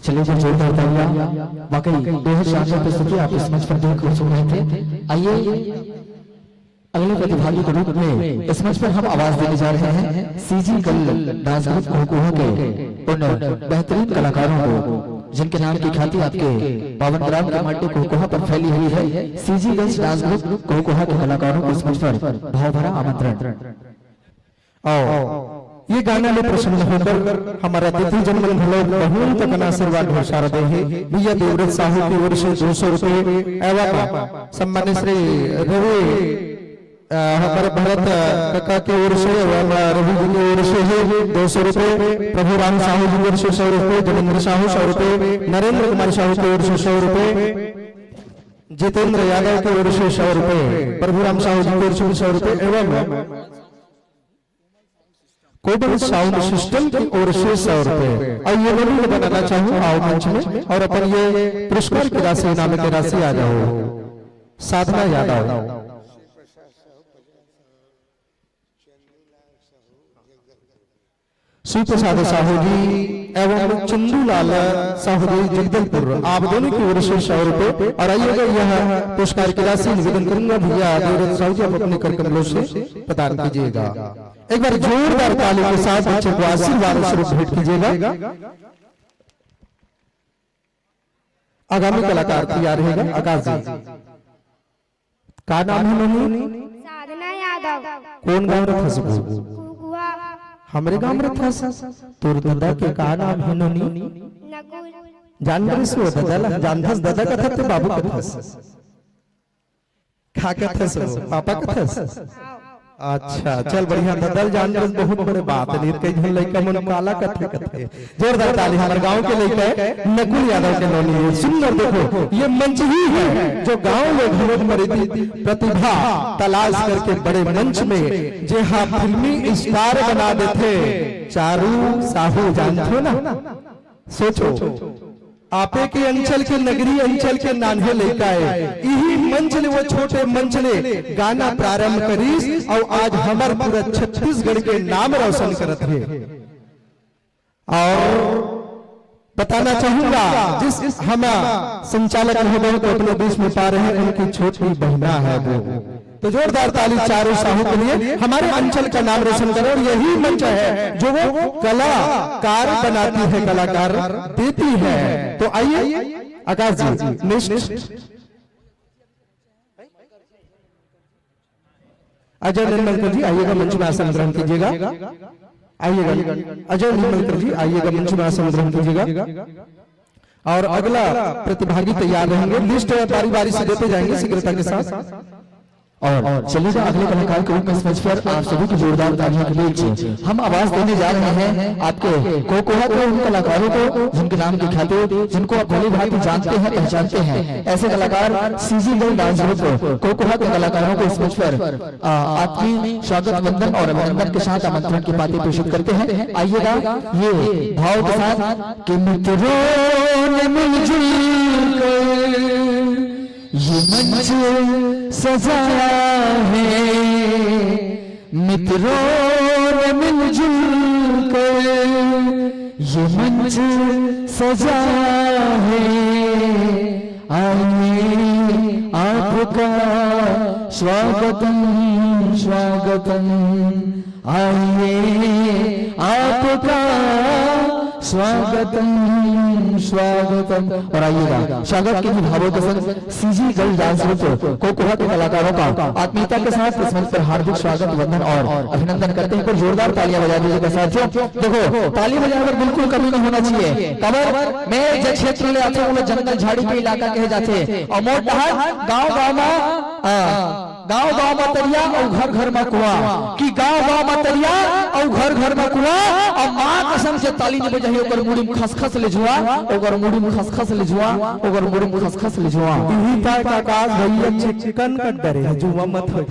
चलिए, तो जोरदार तालियां। वाकई बेहद शानदार प्रस्तुति आप इस मंच पर देख सुन रहे थे। आइए, अगले प्रतिभागी के रूप में इस मंच पर हम आवाज देने जा रहे हैं सीजी गर्ल डांस ग्रुप कोकोहा के उन बेहतरीन कलाकारों को, जिनके नाम की ख्याति आपके पावन ग्राम के माटी कोकोहा पर फैली हुई है। सीजी गर्ल्स डांस ग्रुप कोकोहा के कलाकारों को इस मंच पर भाव भरा आमंत्रण। आओ, ये गाना ले प्रसन्न होकर हमारा अतिथि जन मन घलो बहुत अकन आशीर्वाद ढोसार दे हे। भैया देवव्रत साहू की ओर से दो सौ रुपए एवं सम्मान्य श्री रवि, अ, हमारे भरत कका की ओर से एवं रवि जी की ओर से हे दो सौ रुपए, प्रभु राम साहू जी की ओर से सौ रुपए, जनेंद्र साहू सौ रुपए, नरेंद्र कुमार साहू की ओर से सौ रुपए, जितेंद्र यादव की ओर से सौ रुपए, प्रभु राम साहू जी की ओर से भी सौ रुपए एवं कोबल साउंड सिस्टम की ओर से सौ रुपए। और ये नोनी मैं बताना चाहूँ, आओ मंच में और अपन ये पुरस्कार की राशि, इनाम की राशि आ जाओ। साधना यादव, शिव प्रसाद साहू जी एवं चंदूलाल साहू जी जगदलपुर, आप दोनों की ओर से सौ रुपए। और आइएगा, यह पुरस्कार की राशि निवेदन करूंगा भैया देवव्रत साहू जी, आप अपने कर कमलों से प्रदान कीजिएगा। एक बार जोरदार ताली के साथ बच्चों को आशीर्वाद स्वरूप भेंट कीजिएगा। आगामी कलाकार तैयार रहेगा, आकाश जी। का नाम हे नोनी? साधना यादव। कौन गांव रथस वो? कुकुआ। हमरे गांव रथस? तोर ददा के का नाम हे नोनी? नकुल। जान रहिस वो ददा ला, जानथस ददा कथस ते बाबू कथस? का कथस वो? पापा कथस? हाँ। अच्छा, चल बढ़िया, ददा ल जान रहिस, बहुत बड़े बात हे। कई झन लइका मन काला कथे कथे। जोरदार ताली हमर गांव के लइका हे, नकुल यादव के नोनी हे। सुंदर, देखो, ये मंच ही है जो गांव में घमंड प्रति-, प्रतिभा तलाश करके बड़े मंच में जे हा फिल्मी स्टार बना देथे। चारू साहू जानथो ना? सोचो, आपे के अंचल के, नगरी अंचल के नान्हे लइका हे, इही मंच ले, वो छोटे मंच ले गाना प्रारंभ करिस अउ आज हमर पूरा छत्तीसगढ़ के नाम रोशन करत हे। और बताना चाहूंगा, जिस हम संचालक महोदय को अपने बीच में पा रहे हैं, उनकी छोटी बहना है वो। तो जोरदार ताली चारू साहू के लिए, हमारे अंचल का नाम रोशन करो। और यही मंच है जो वो कलाकार बनाती है, कलाकार देती है। तो आइए आकाश जी, नेक्स्ट। अजय निर्मलकर जी आइएगा, मंच में आसन ग्रहण कीजिएगा। आइएगा अजय निर्मलकर जी, आइएगा, मंच में आसन ग्रहण कीजिएगा। और अगला प्रतिभागी तैयार रहेंगे, लिस्ट बारी बारी से देते जाएंगे शीघ्रता के साथ। और चलिएगा अगले कलाकार के रूप में इस मंच पर आप सभी की जोरदार तालियों के बीच हम आवाज देने जा रहे हैं आपके कोकोहा के उन कलाकारों को, जिनके नाम की ख्याति, जिनको आप भली भांति जानते हैं, पहचानते हैं। ऐसे कलाकार सीजी गर्ल डांस ग्रुप कोकोहा के कलाकारों को इस मंच पर, आ, आपकी स्वागत वंदन और अभिनंदन के साथ आमंत्रण की पाती प्रेषित करते हैं। आइएगा ये भाव के साथ कि मित्रों ने मिलजुल कर ये मंच सजाया है, मित्रों ने मिलजुल कर ये मंच सजाया है। आइए आपका स्वागतम, स्वागतम। आइए आपका स्वागतम, स्वागतम। और आइएगा स्वागत के भावों के संग सीजी गर्ल डांस ग्रुप कोकोहा के कलाकारों का आत्मीयता के साथ इस मंच पर हार्दिक स्वागत, वंदन और अभिनंदन करते हैं। एक बार जोरदार तालियां बजा दीजिएगा साथियों। देखो, ताली बजाए बर बिल्कुल कमी नहीं होना चाहिए। काबर मैं जे क्षेत्र ले आथे, वो जंगल झाड़ी के इलाका कहे जाथे, और मोर डहर गांव गांव में, आ, गांव गांव में तरिया अउ घर घर में कुआं, कि गांव गांव में तरिया अउ घर घर में कुआं। अउ मां कसम से ताली नहीं बजाही, ओकर मुड़ी में खसखस ले जुआ, ओकर मुड़ी में खसखस ले जुआ, ओकर मुड़ी में खसखस ले जुआ। इही ताय का आकाश भैया चिकन कट डरे हे, जुआ मत हो।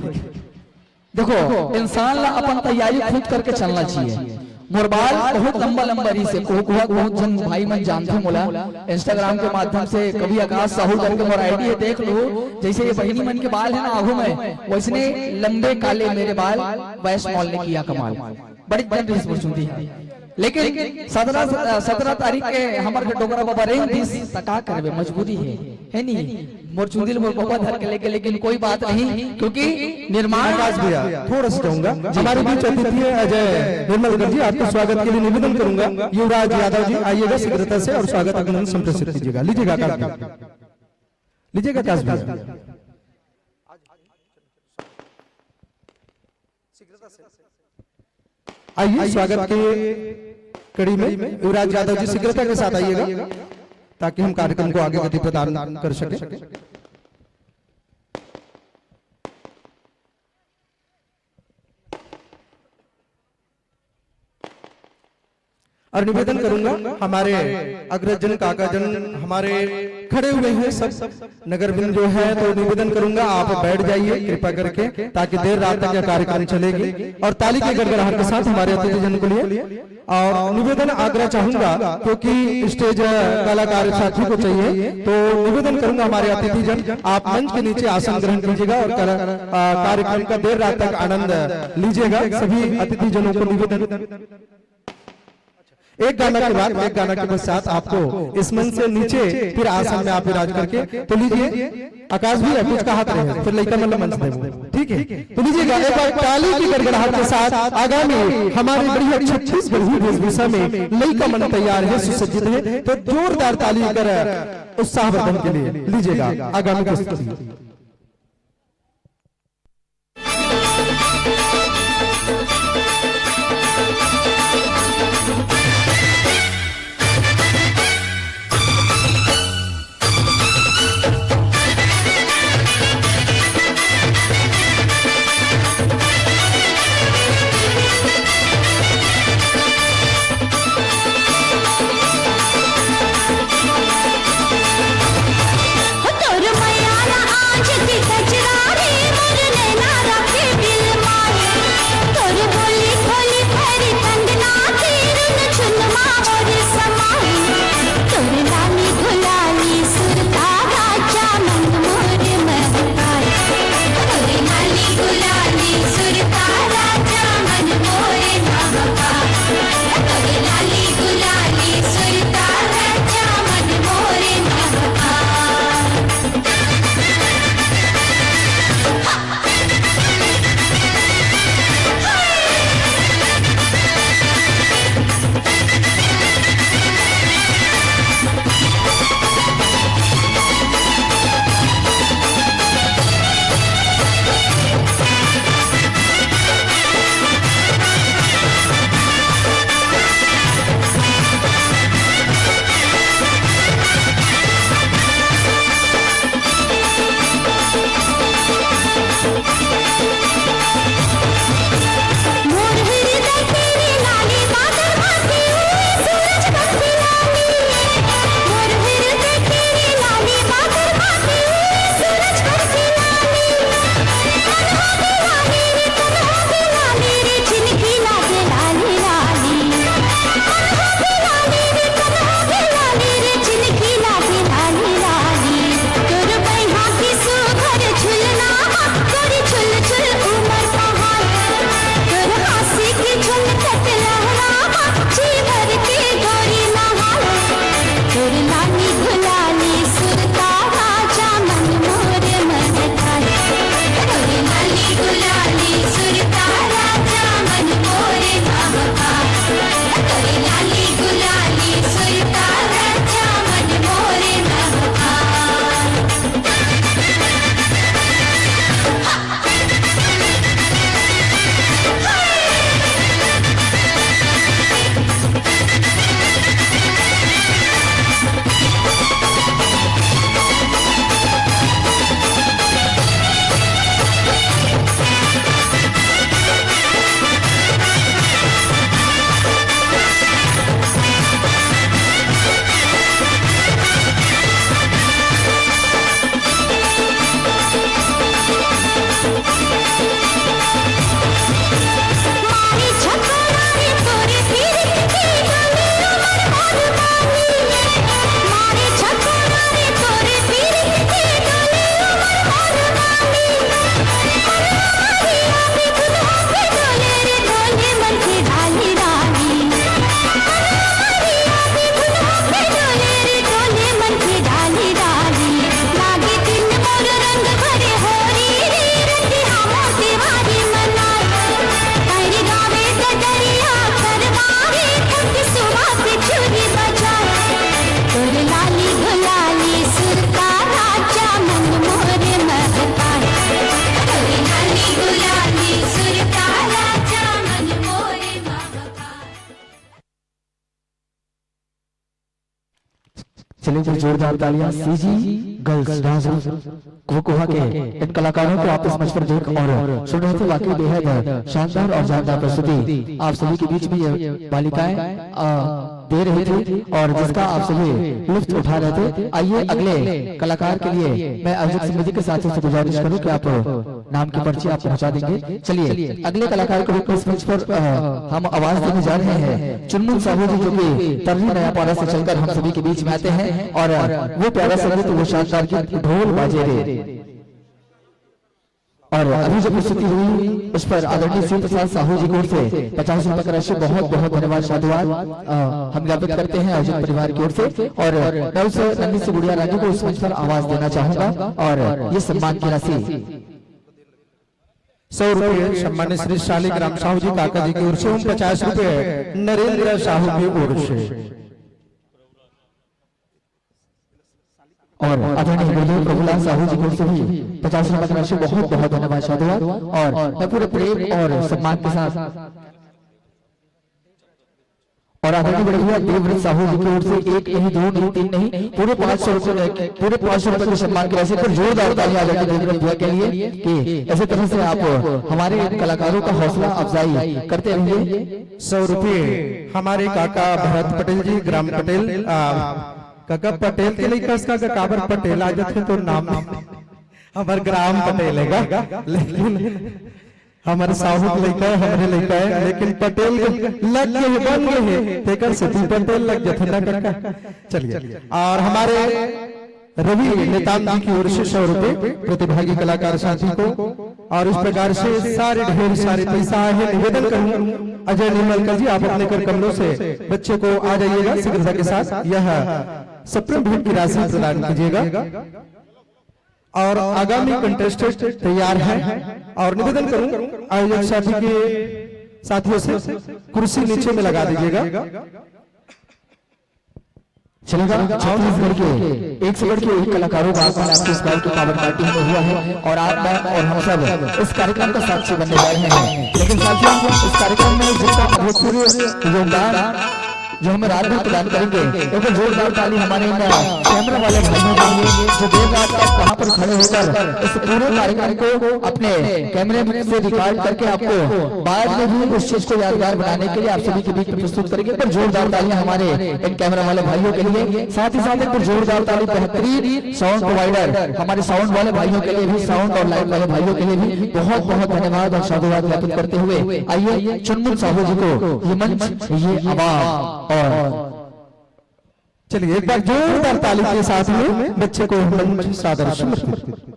देखो, इंसान ला अपन तैयारी खुद करके चलना चाहिए। मोर बाल बहुत लंबा लंबा रहिसे, कोहकुहा, बहुत झन भाई मन जानथे मोला। Instagram के माध्यम से कवि आकाश साहू करके मोर आईडी हे, देख लो। जैसे ये बहिनी मन के बाल हे ना आगू में, वैसने लंबे काले मेरे बाल, वैश मॉल ने किया कमाल। बड़ी जन रहिस मोर चुंदी हे। लेकिन सतरा, सतरा तारीख के हमर डोकरा बाबा रेंग दिस, त का करबे, मजबूरी हे, हे नी? मोर चुंदी ल मोर बाबा धर के लेके, लेकिन कोई बात नहीं, क्योंकि निर्माण आकाश भैया, थोड़ा सा चाहूंगा, हमारे बीच अतिथि है अजय निर्मलकर जी, आपके स्वागत के लिए निवेदन करूंगा, युवराज यादव जी आइएगा शीघ्रता से और स्वागत अभिनंदन संप्रेषित कीजिएगा। लीजिएगा आकाश भैया, लीजिएगा आकाश भैया। आइए, स्वागत के कड़ी में युवराज यादव जी शीघ्रता के साथ आइएगा, ताकि हम कार्यक्रम को आगे गति प्रदान कर सकें। और निवेदन करूंगा, हमारे अग्रजन, काकाजन हमारे खड़े हुए हैं सब, नगरविंद जो है, तो निवेदन करूंगा आप बैठ जाइए कृपा करके, ताकि देर रात तक यह कार्यक्रम चलेगी। और ताली के गड़गड़ाहट के साथ हमारे अतिथि जन के लिए और निवेदन, आग्रह चाहूंगा, क्योंकि स्टेज कलाकार साथी को चाहिए, तो निवेदन करूंगा हमारे अतिथि जन, आप मंच के नीचे आसन ग्रहण कीजिएगा और कला-, आ, कार्यक्रम का देर रात तक आनंद लीजिएगा। सभी अतिथि जनों को निवेदन। एक गाना के बाद, एक गाना के पश्चात आपको इस मंच से नीचे फिर आसन में आप विराज करके, तो लीजिए, आकाश भैया कुछ कहत रहे, फिर लइका मन ला मंच देबो, ठीक है? तो लीजिएगा, एक बार ताली की गड़गड़ाहट के साथ आगामी हमारी बढ़िया छत्तीसगढ़ी वेशभूषा में लइका मन तैयार है, सुसज्जित है, तो जोरदार ताली कर उत्साहवर्धन के लिए। लीजिएगा आगामी प्रस्तुति। चलिए, एक बार जोरदार तालियां सीजी गर्ल्स डांस ग्रुप कोहा के इन कलाकारों को आप इस मंच पर देख और सुन रहे थे। वाकई बेहद शानदार और जानदार प्रस्तुति आप सभी के बीच में ये बालिकाएं, अ, दे रही थी और जिसका आप सभी लुत्फ उठा रहे थे। आइए, अगले कलाकार के लिए मैं आयोजक समिति के साथियों से गुजारिश करूं कि आप नाम की पर्ची आप पहुंचा देंगे। चलिए, अगले कलाकार को भी इस मंच पर, अ, हम आवाज देने जा रहे हैं चुनमुन साहू जी, जो कि तर्री नयापारा से चलकर हम सभी के बीच में आते हैं और वो प्यारा संगीत, वो शानदार गीत ढोल बाजे रे। और अभी जो प्रस्तुति हुई, उस पर आदरणीय शिव प्रसाद साहू जी की ओर से पचास रुपए का राशि, बहुत बहुत धन्यवाद, साधुवाद, अ, हम ज्ञापित करते हैं आयोजक परिवार की ओर से। और मैं उस नन्ही सी गुड़िया रानी को इस मंच पर आवाज देना चाहूंगा और ये सम्मान की राशि। सौ रुपये सम्मानित श्री शालिग्राम साहू जी काका जी की ओर से एवं पचास रुपये नरेंद्र साहू की ओर से। और आदरणीय गुरुदेव प्रभुलाल साहू जी की ओर से भी पचास रुपए की राशि, बहुत बहुत धन्यवाद, साधुवाद। और मैं पूरे प्रेम और सम्मान के साथ और आदरणीय बड़े भैया देवव्रत साहू जी की ओर से एक नहीं, दो नहीं, तीन नहीं, पूरे पाँच सौ रुपए, पूरे पाँच सौ रुपए के सम्मान की राशि पर जोरदार तालियां आदरणीय देवव्रत भैया के लिए कि ऐसे तरह से आप हमारे कलाकारों का हौसला अफजाई करते रहिए। सौ रुपये हमारे काका भरत पटेल जी, ग्राम पटेल, आ, काका पटेल के लइका, इसका काबर पटेल आ जाथे तो नाम हमार ग्राम पटेल है, लेकिन हमारे साहू के लइका है, हमरे लइका है, लेकिन पटेल के लग गए हैं, बन गए हैं, तेकर से तू पटेल लग जाथे ना काका। चलिए, और हमारे रवि नेताम जी की ओर से सौ रुपए प्रतिभागी कलाकार साथी को, और इस प्रकार से सारे ढेर सारे पैसा आए हैं। निवेदन करूं अजय निमलकर जी, आप अपने कर कमलों से बच्चे को आ जाइएगा शीघ्रता के साथ। यह सप्रेम भेंट की राशि प्रदान कीजिएगा। और आगामी कंटेस्टेंट तैयार है और निवेदन करूं आयोजक साथी के साथियों से कुर्सी नीचे में लगा दीजिएगा। चलेगा, छत्तीसगढ़ के एक से बढ़ के एक कलाकारों का आगमन आपके इस बार की पावर पार्टी में हुआ है और आप, मैं और हम सब इस कार्यक्रम का साक्षी बनने जा रहे हैं। लेकिन साथियों, इस कार्यक्रम में जितना अभूतपूर्व योगदान जो हमें रात भर प्रदान करेंगे, एक बार जोरदार ताली हमारे इन कैमरा वाले भाइयों के लिए, जो देर रात तक वहां पर खड़े होकर इस पूरे कार्यक्रम को अपने कैमरे से रिकॉर्ड करके आपको बाद में भी उस चीज को यादगार बनाने के लिए आप सभी के बीच में प्रस्तुत करेंगे। एक बार जोरदार तालियां हमारे इन कैमरा वाले भाइयों के लिए, साथ ही साथ एक बार जोरदार ताली बेहतरीन साउंड प्रोवाइडर हमारे साउंड वाले भाइयों के लिए भी, साउंड और लाइट वाले भाइयों के लिए भी बहुत बहुत धन्यवाद और साधुवाद ज्ञापित करते हुए आइए चुनमुन साहू जी को ये मंच, ये आवाज और चलिए, एक बार जोरदार ताली के साथ में बच्चे को मंच सादर समर्पित।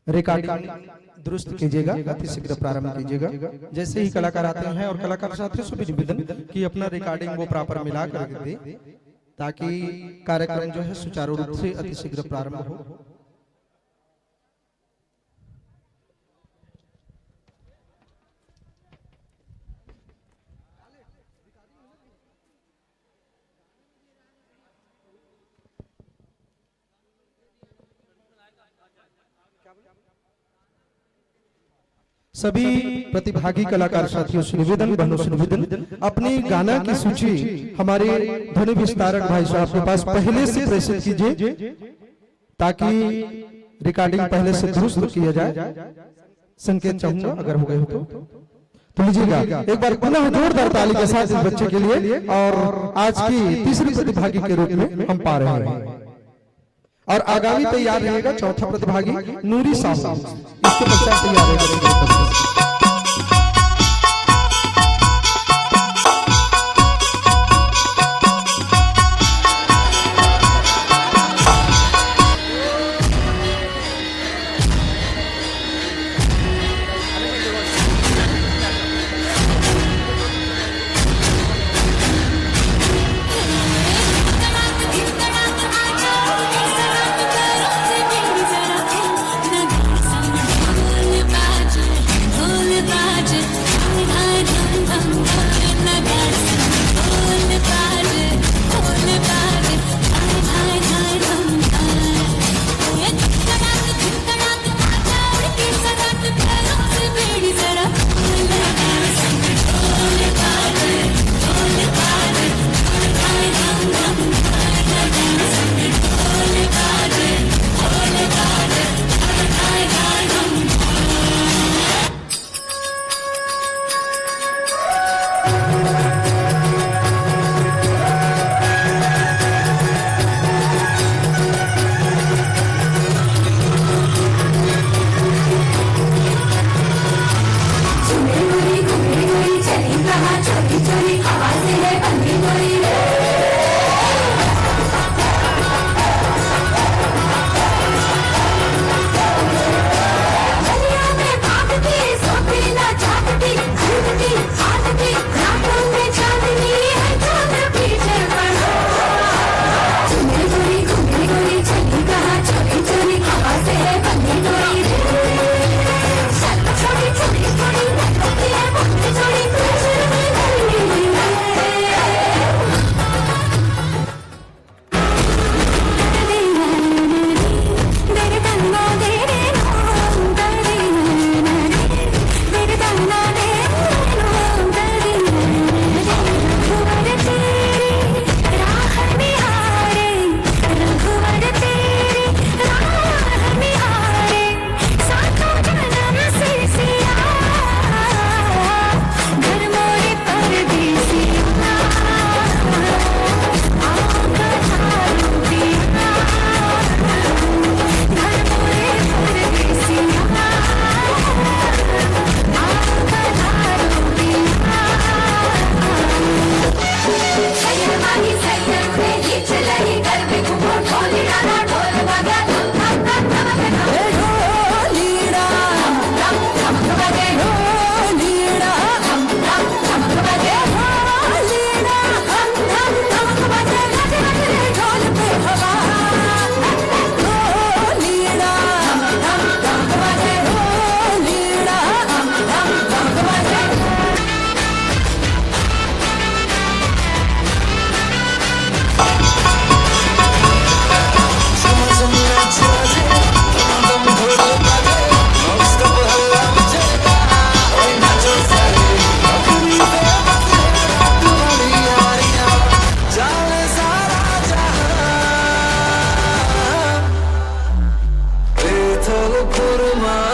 रिकॉर्डिंग दुरुस्त कीजिएगा, अति शीघ्र प्रारंभ कीजिएगा। जैसे ही कलाकार आते हैं और कलाकार साथियों से भी निवेदन कि अपना रिकॉर्डिंग वो प्रॉपर मिला कर दे, ताकि कार्यक्रम जो है सुचारू रूप से अति शीघ्र प्रारंभ हो। सभी प्रतिभागी कलाकार साथियों से निवेदन, बहनों से निवेदन, अपनी गाना की सूची हमारे ध्वनि विस्तारक भाई साहब के पास पहले से प्रेषित कीजिए, ताकि रिकॉर्डिंग पहले से दुरुस्त किया जाए। संकेत चाहूंगा, अगर हो गए हो तो। तो लीजिएगा, एक बार पुनः जोरदार ताली के साथ इस बच्चे के लिए, और आज की तीसरी प्रतिभागी के रूप में हम पा रहे हैं। और आगामी तैयार रहेगा चौथा प्रतिभागी नूरी साहू, इसके पश्चात तैयार रहेगा।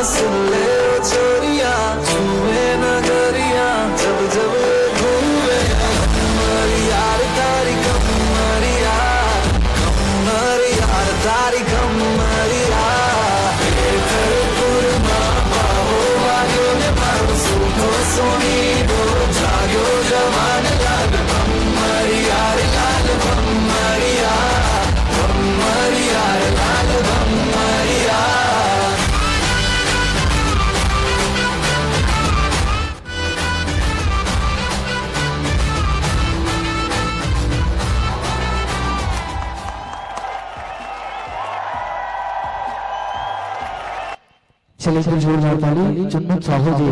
सुन ले ओ छोरिया, छुए नगरिया, जब जब ये घूमे। कमर यार तारी कमरिया, कमर यार तारी कमरिया। तेरे कुरमा पाओ वालों ने मारो सूटो सोनी दो, जागो जवान लाल कमर यार, लाल कमरिया, कमर यार, लाल कमरिया। चलिए, एक बार जोरदार ताली, चुन्नू साहू जी,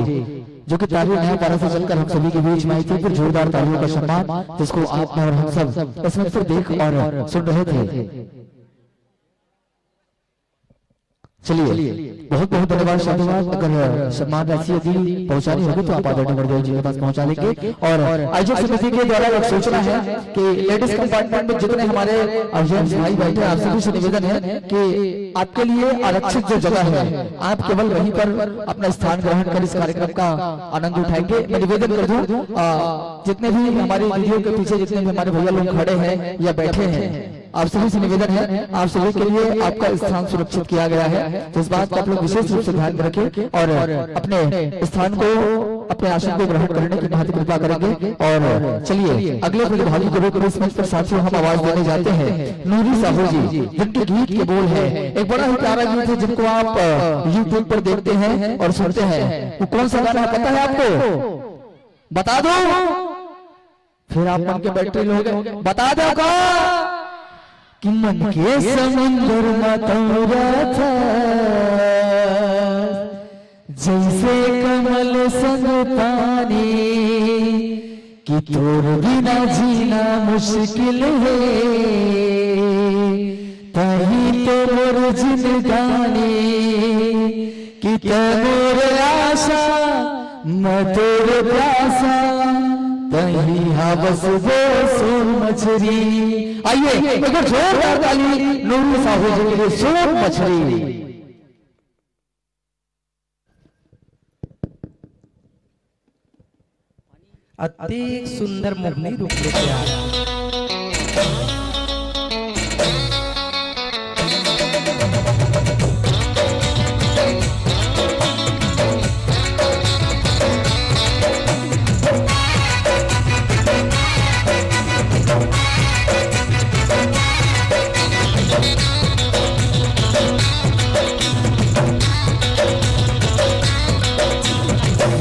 जो कि तारी नया पारा से चलकर हम सभी के बीच में आई थी। फिर जोरदार तालियों का सम्मान, जिसको आप और हम सब इस मंच पर देख और सुन रहे थे। चलिए, बहुत बहुत धन्यवाद, साधुवाद। अगर सम्मान राशि यदि पहुंचानी होगी तो आप आदरणीय वरदेव जी के पास पहुंचा देंगे। और आयोजक समिति के द्वारा एक सूचना है कि लेडीज कंपार्टमेंट में जितने हमारे जेंट्स भाई बैठे हैं, आप सभी से निवेदन है कि आपके लिए आरक्षित जो जगह है, आप केवल वहीं पर अपना स्थान ग्रहण कर इस कार्यक्रम का आनंद उठाएंगे। मैं निवेदन कर दूं, आ, जितने भी हमारे वीडियो के पीछे जितने भी हमारे भैया लोग खड़े हैं या बैठे हैं, आप सभी से निवेदन है, आप सभी के लिए आपका स्थान सुरक्षित किया गया है, तो इस बात का आप लोग विशेष रूप से ध्यान रखें और अपने स्थान को, अपने आसन को ग्रहण करने की महती कृपा करेंगे। और चलिए, अगले प्रतिभागी के रूप में इस मंच पर साथियों हम आवाज देने जाते हैं नूरी साहू जी, जिनके गीत के बोल है, एक बड़ा ही प्यारा गीत है जिनको आप YouTube पर देखते हैं और सुनते हैं। वो कौन सा गाना है, पता है आपको? बता दो। फिर आप मन के बैटरी लो गए, बता दो का कि मन के समुंदर म तौरा था, जैसे कमल संग पानी, कि तोर बिना जीना मुश्किल है। तही तो मोर जिंदगानी, कि तै मोर आशा, मैं तोर प्यासा, तही हवस वो सोन मछरी। आइए, एक बार जोरदार ताली नूरू साहू जी के लिए, सोन मछरी। अतेक सुंदर मोहनी रूप ले प्यार।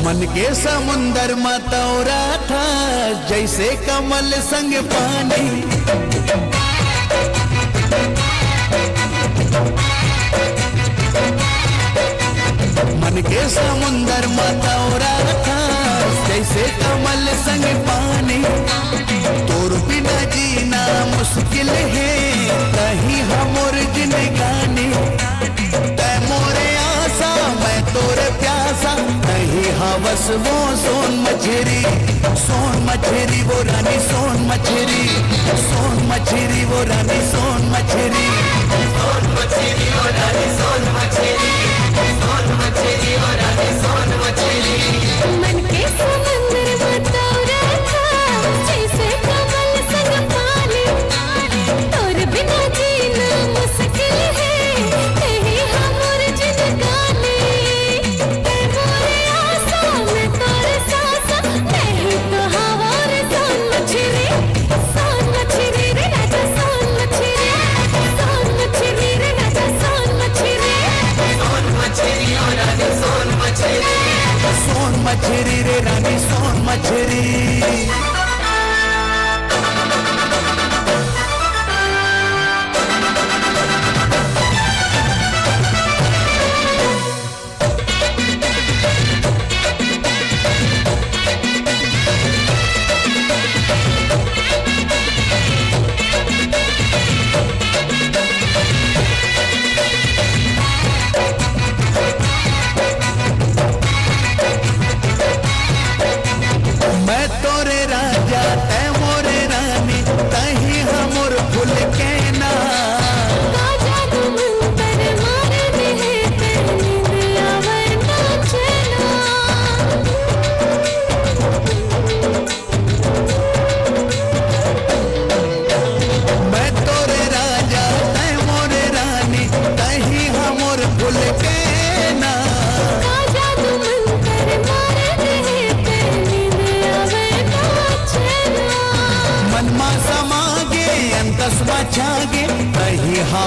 मन के समुंदर म तौरा था, जैसे कमल संग पानी। मन के समुंदर म तौरा था, जैसे कमल संग पानी। तोर बिना जीना मुश्किल है, तही हमर जिंदगानी। तै मोरे आसा, मैं तोरे प्यासा, तही हवस वो सोन मछरी, सोन मछरी वो रानी सोन मछरी, सोन मछरी वो रानी सोन मछरी। सोन मछरी वो रानी सोन मछरी, सोन मछरी वो रानी सोन मछरी। मन के समुंदर म तौरा था, जैसे कमल संग पानी। तोर बिना जीना मुश्किल है, तही हमर जिंदगानी। तै मोरे आसा, मैं तोर सासा, तही तो हवस सोन मछरी। सोन मछरी रे राजा, सोन मछरी, सोन मछरी रे राजा, सोन मछरी। सोन मछरी ओ रानी, सोन मछरी। सोन मछरी रे रानी, सोन मछरी। मैं तोरे राज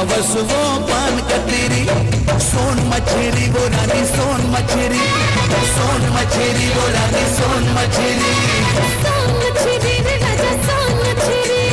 बस वो पान कतरी, सोन मछरी वो रानी, सोन मछरी, सोन मछरी वो रानी, सोन मछरी। सोन मछरी रे राजा, सोन मछरी।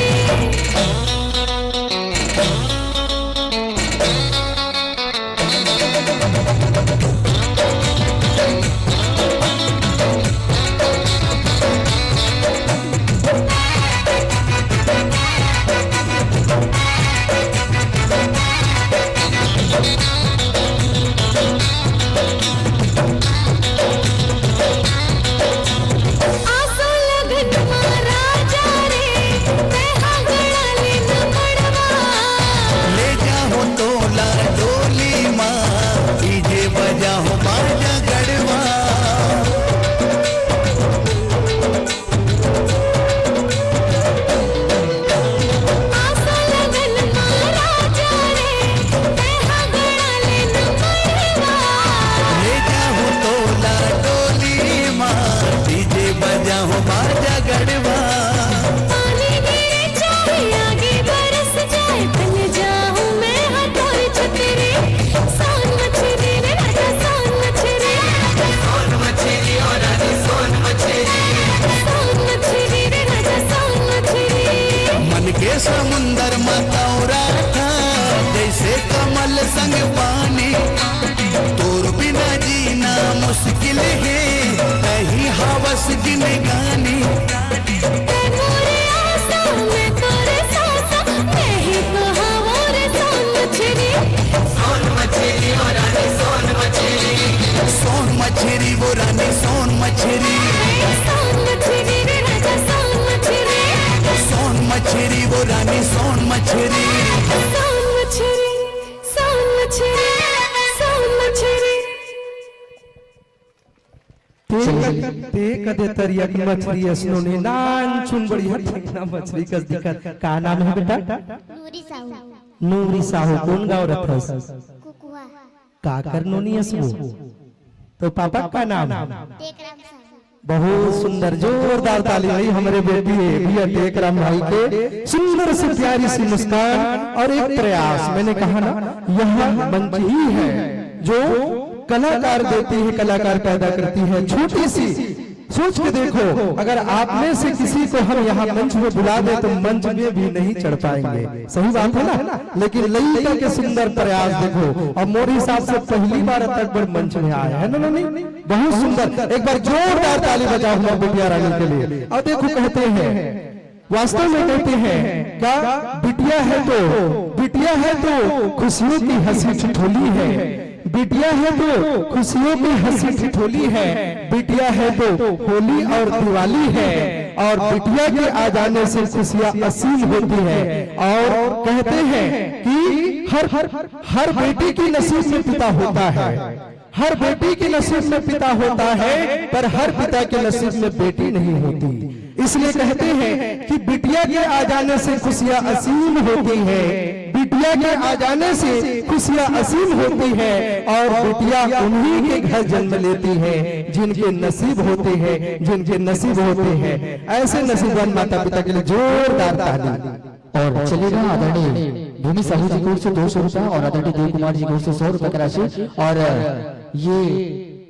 आसो लगन मा राजा रे, तैहा गड़ा ले न मड़वा। ले जाहूं तोला डोली मा, डीजे बजाहूं बाजा गड़वा। आसो लगन मा राजा रे, तैहा गड़ा ले न मड़वा। ले जाहूं तोला डोली मा, डीजे बजाहूं बाजा गड़वा। पानी गिरे चाहे आगे बरस जाए, बन जाऊं मैं हर कोई छतरी। सोन मछरी रे राजा, सोन मछरी। सोन मछरी ओ रानी, सोन मछरी। सोन मछरी रे राजा, सोन मछरी। मन के समुंदर मा तौरा था, जैसे कमल संग पानी। तोर बिना जीना मुश्किल हे, तही हवस जिनगानी। तै मोरे आसा, मैं तोरे सासा, मैं ही तो हवों रे सोन मछरी। सोन मछरी ओ रानी, सोन मछरी। सोन मछरी वो रानी, सोन मछरी। सोन मछरी रे राजा, सोन मछरी। सोन मछरी वो रानी, सोन मछरी। सोन मछरी, सोन मछरी, सोन मछरी। ते कदे तरिया के मछरी असनो ने नान चुन बढ़िया ठेंगना मछरी कस दिखत। का नाम हे बेटा? नूरी साहू। नूरी साहू, कोन गांव रथस? कुकुहा। का कर नोनी असबो? तो पापा का नाम? टेकराम साहू। बहुत सुंदर, जोरदार ताली भाई, हमरे बेटी हे भैया टेकराम भाई के सुंदर सी प्यारी सी मुस्कान और एक प्रयास। मैंने कहा ना, यह मंच ही है जो कलाकार देती है, कलाकार पैदा करती है। छोटी सी सोच के देखो, अगर आप में से किसी को हम यहाँ मंच में बुला दें तो मंच में भी नहीं चढ़ पाएंगे। सही बात है ना? लेकिन लइका के सुंदर प्रयास देखो, और मोर हिसाब से पहली बार तक बड़ मंच में आए हैं ना नोनी। बहुत सुंदर, एक बार जोरदार ताली बजाओ हमारी बिटिया रानी के लिए। और देखो, कहते हैं, वास्तव में कहते हैं क्या, बिटिया है तो, बिटिया है तो खुशियों की हंसी ठिठोली है, बिटिया है तो खुशियों की हंसी ठिठोली है, बिटिया है तो होली और दिवाली है, और बिटिया के आ जाने से खुशियां असीम होती है। और कहते हैं कि हर, हर, हर बेटी के नसीब में पिता होता है, हर बेटी के नसीब में पिता होता है, पर हर पिता के नसीब में बेटी नहीं होती। इसलिए कहते हैं कि बिटिया के आ जाने से खुशियां असीम होती हैं, बिटिया के आ जाने से खुशियां असीम होती हैं, और बिटिया उन्हीं के घर जन्म लेती है जिनके नसीब होते हैं, जिनके नसीब होते हैं। ऐसे नसीबवान माता पिता के लिए जोरदार ताली। और चलेगा आदरणीय भूमि साहू जी की ओर से दो सौ रुपया और आदरणीय देव कुमार जी की ओर से सौ रुपए की राशि। और ये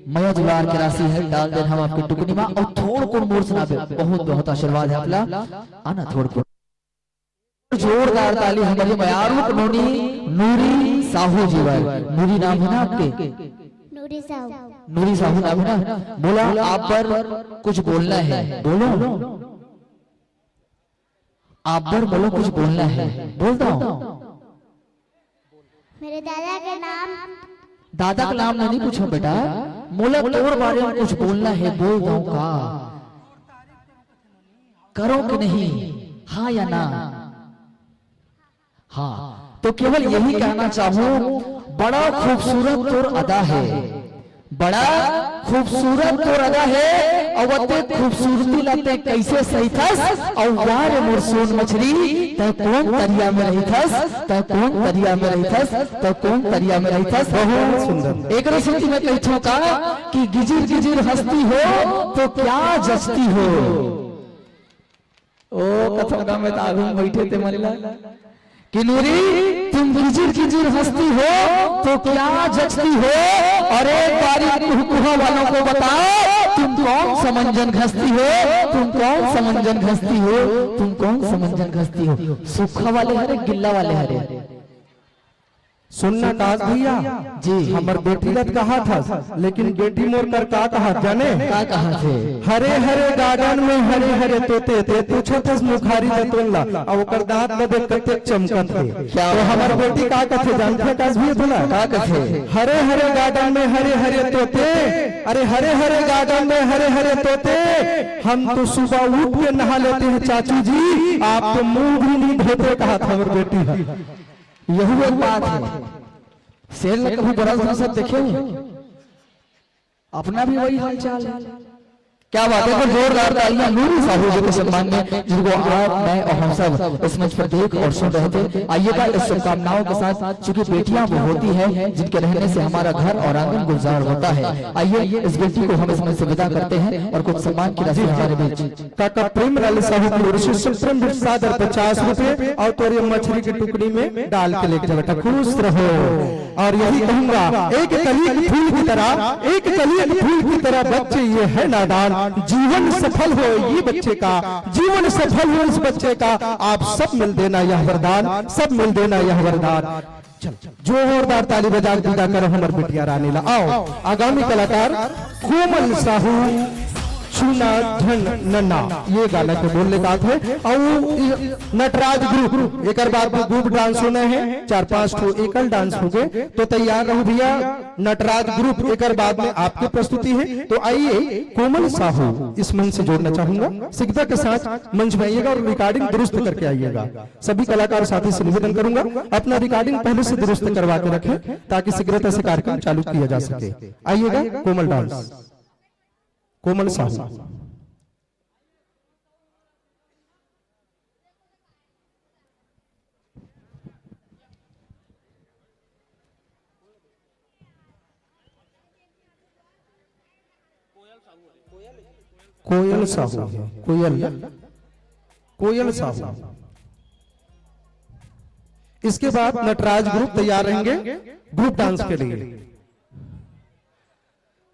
मया दुलार की राशि है, डाल देना हम आपके टुकनी में। और थोड़ को मोर सुना दे, बहुत बहुत आशीर्वाद है आपला। आना थोड़ को जोरदार ताली हमारी मयारू नोनी नूरी साहू जी बर। नूरी नाम है ना आपके? नूरी साहू। नूरी साहू नाम है ना? बोला, आप पर कुछ बोलना है, बोलो। आप बर मोला कुछ बोलना है, बोल दो। मेरे दादा के नाम। दादा के नाम नहीं पूछो बेटा, मोला तोर बारे में कुछ बोलना है, बोल दो का? करो कि नहीं, हाँ या ना? हाँ, तो केवल यही कहना चाहूँ, बड़ा खूबसूरत तोर अदा है, बड़ा खूबसूरत तोर अदा है, अउ अते खूबसूरती ला तैं कइसे सहिथस? अउ वाह रे मोर सोन मछरी, तैं कोन तरिया में रहिथस? तैं कोन तरिया में रहिथस? तैं कोन तरिया में रहिथस? बहुत सुंदर। एकरे सेती मैं कहिथों का कि गिजिर गिजिर हंसती हो तो क्या जचती हो। ओ कथों का मैं तो आगू में बैठे ते मन ला। कि नूरी, तुम किचिर किचिर हंसती हो तो क्या जचती हो? और एक बारी कुहकुहा वालों को बताओ, तुम कौन सा मंजन घसती हो? तुम कौन सा मंजन घसती हो? तुम कौन सा मंजन घसती हो? सूखा वाले हरे, गिल्ला वाले हरे? सुनना काज भैया, जी। हमर बेटी ला त कहा थस, लेकिन बेटी मोर कर का कहा जाने? का कहा थे? हरे हरे गार्डन में हरे हरे तोते, ते पूछत हस मुखारी दतोन ला, अब ओकर दांत ल देख कतेक चमकत हे। क्या तो बात हमर है? बेटी का कथे जानथे काज भैया तोला? का कथे? हरे हरे गार्डन में हरे हरे तोते, अरे हरे हरे गार्डन में हरे हरे तोते, हम तो सुबह उठ के नहा लेते हैं चाचू जी, आप तो मुंह भी नहीं धोते, कहा था हमर बेटी ह। यहू एक बात है। शेर ल कभी बरस बरस देखे हो? अपना भी वही हाल चाल है। क्या बात है, एक बार जोरदार तालियां नूरी साहू जी के सम्मान में, जिनको आप, मैं और हम सब इस मंच पर देख और सुन रहे थे। आइएगा इस शुभकामनाओं के साथ, चूंकि बेटियां वो होती हैं जिनके रहने से हमारा घर और आंगन गुलजार होता है। आइए, इस बेटी को हम इस मंच से विदा करते हैं और कुछ सम्मान की राशि हमारे बीच। काका प्रेमलाल साहू की ओर से सुप्रीम सादर पचास रुपए और तोरे मछली की टुकड़ी में डाल के लेके जा बेटा, खुश रहो। और यही कहूंगा, एक कली के फूल की तरह, एक कली के फूल की तरह बच्चे ये है नादान, जीवन सफल हो ये बच्चे का, जीवन सफल हो इस बच्चे का, आप सब मिल देना यह वरदान, सब मिल देना यह वरदान। चल, जोरदार ताली बजा के विदा करो हमर बिटिया रानी ला। आओ, आगामी कलाकार कोमल साहू, छूना धन नन्ना, ये गाना के बोल ले गात है। और इ-, नटराज ग्रुप, एकर बाद में ग्रुप डांस होना है, चार पांच ठो एकल डांस हो गए, तो तैयार रहो भैया। नटराज ग्रुप एकर बाद में आपकी प्रस्तुति है, तो आइए कोमल साहू इस मंच से जोड़ना चाहूंगा, सिकदा के साथ मंच में आइएगा और रिकॉर्डिंग दुरुस्त करके आइएगा। सभी कलाकार साथी से निवेदन करूंगा, अपना रिकॉर्डिंग पहले से दुरुस्त करवा के रखें, ताकि शीघ्रता से कार्यक्रम चालू किया जा सके। आइएगा कोमल डांस, कोमल साहू। कोयल साहू है, कोयल, कोयल साहू। इसके बाद नटराज ग्रुप तैयार रहेंगे ग्रुप डांस के लिए।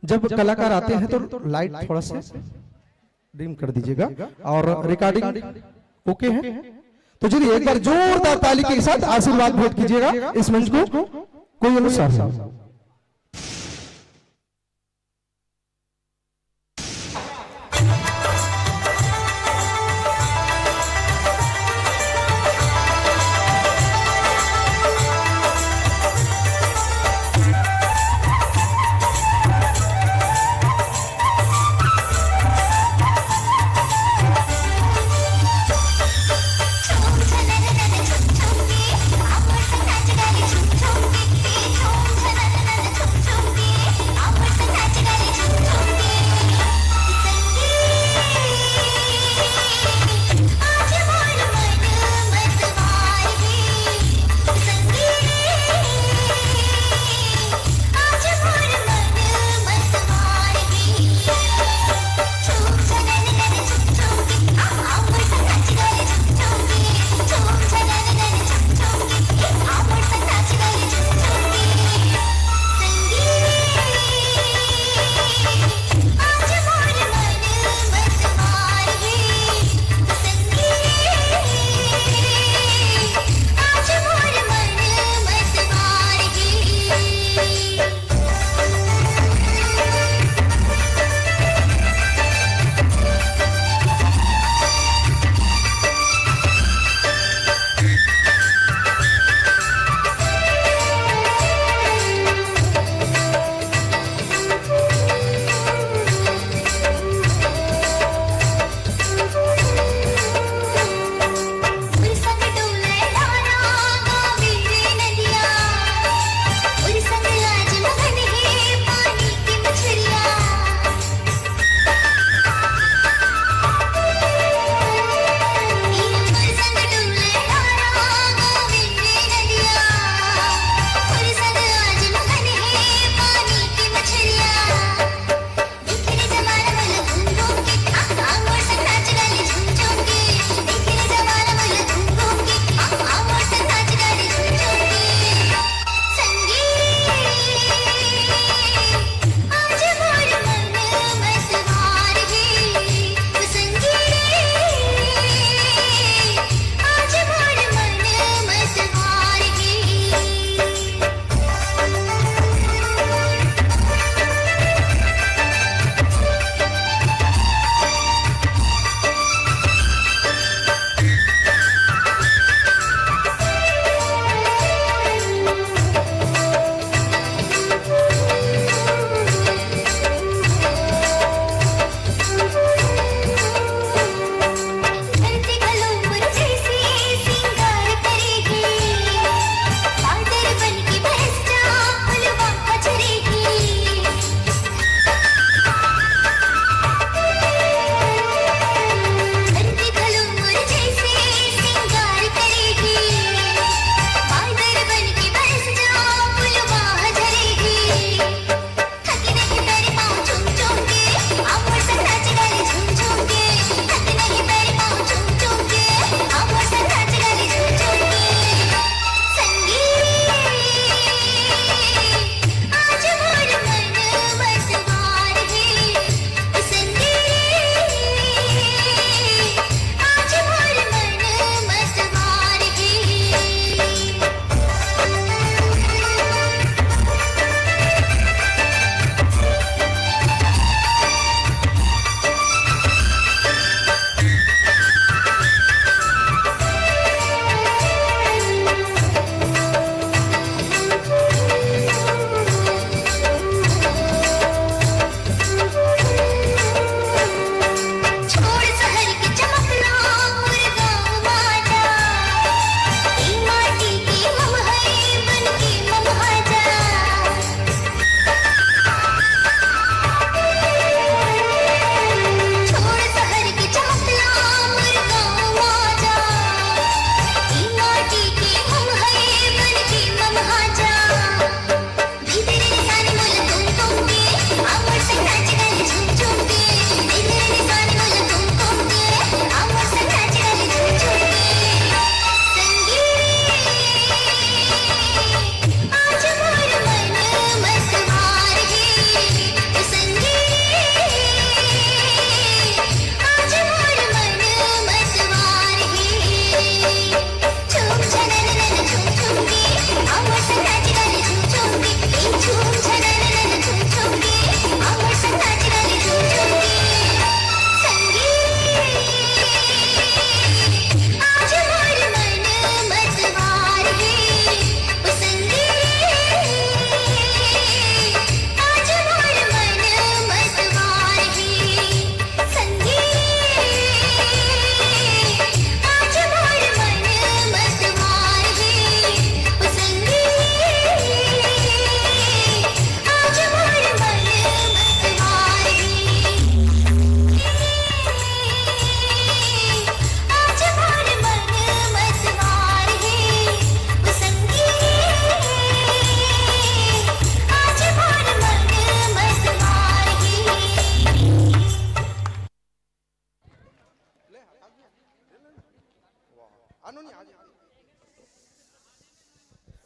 जब कलाकार आते हैं तो लाइट थोड़ा सा डिम कर दीजिएगा और रिकॉर्डिंग ओके है। तो चलिए, एक बार जोरदार ताली के साथ आशीर्वाद भेंट कीजिएगा इस मंच को। कोयल साहू।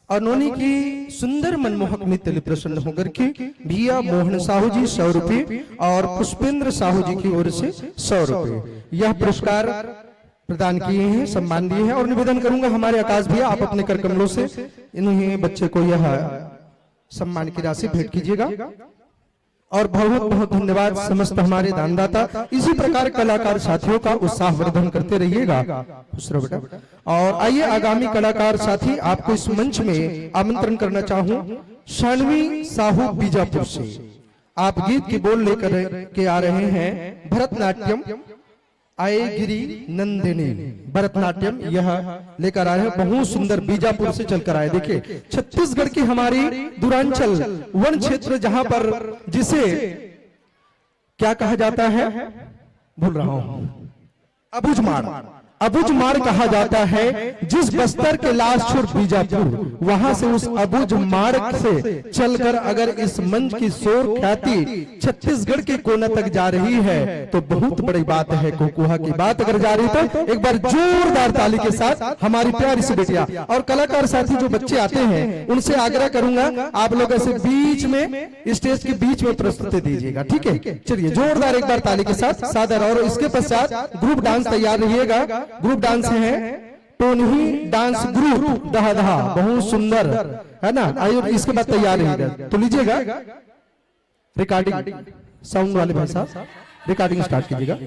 और नोनी की सुंदर मनमोहक नृत्य ले प्रसन्न होकर के भैया मोहन साहू जी सौ रुपये और पुष्पेंद्र साहू जी की ओर से सौ रुपये यह पुरस्कार प्रदान किए हैं, सम्मान दिए हैं। और निवेदन करूंगा हमारे आकाश भैया, आप अपने कर कमलों से इन्हीं बच्चे को यह सम्मान की राशि भेंट कीजिएगा। और बहुत बहुत धन्यवाद समस्त हमारे दानदाता। इसी प्रकार कलाकार साथियों का उत्साहवर्धन करते रहिएगा। खुश रहो बेटा। और आइए आगामी कलाकार साथी, आपको इस मंच में आमंत्रण करना चाहूं शानवी साहू बीजापुर से। आप गीत के बोल लेकर के आ रहे हैं भरतनाट्यम। आए गिरी नंदिनी भरतनाट्यम यह लेकर आए हैं, बहुत सुंदर, बीजापुर से चलकर आए। देखिए, छत्तीसगढ़ की हमारी दूरांचल वन क्षेत्र, जहां पर जिसे क्या कहा जाता है, भूल रहा हूं, अबुझमाड़, अबुझमाड़ कहा जाता है। जिस बस्तर के लाश छोड़ बीजापुर, वहां से उस अबुझमाड़ से चलकर अगर इस मंच की शोर ख्याति छत्तीसगढ़ के कोना तक जा रही है तो बहुत बड़ी बात है। कुकुहा की बात अगर जा रही तो एक बार जोरदार ताली के साथ हमारी प्यारी सी बेटियां और कलाकार साथी जो बच्चे आते हैं उनसे आग्रह करूंगा, आप लोग ऐसे बीच में, स्टेज के बीच में प्रस्तुति दीजिएगा, ठीक है? चलिए, जोरदार एक बार ताली के साथ सादर। और इसके पश्चात ग्रुप डांस तैयार रहिएगा। ग्रुप डांस है टोनही डांस ग्रुप दहा दहा, बहुत सुंदर, है ना? आइए, इसके बाद तैयार रहिएगा, तो लीजिएगा रिकॉर्डिंग, साउंड वाले भाई साहब रिकॉर्डिंग स्टार्ट कीजिएगा।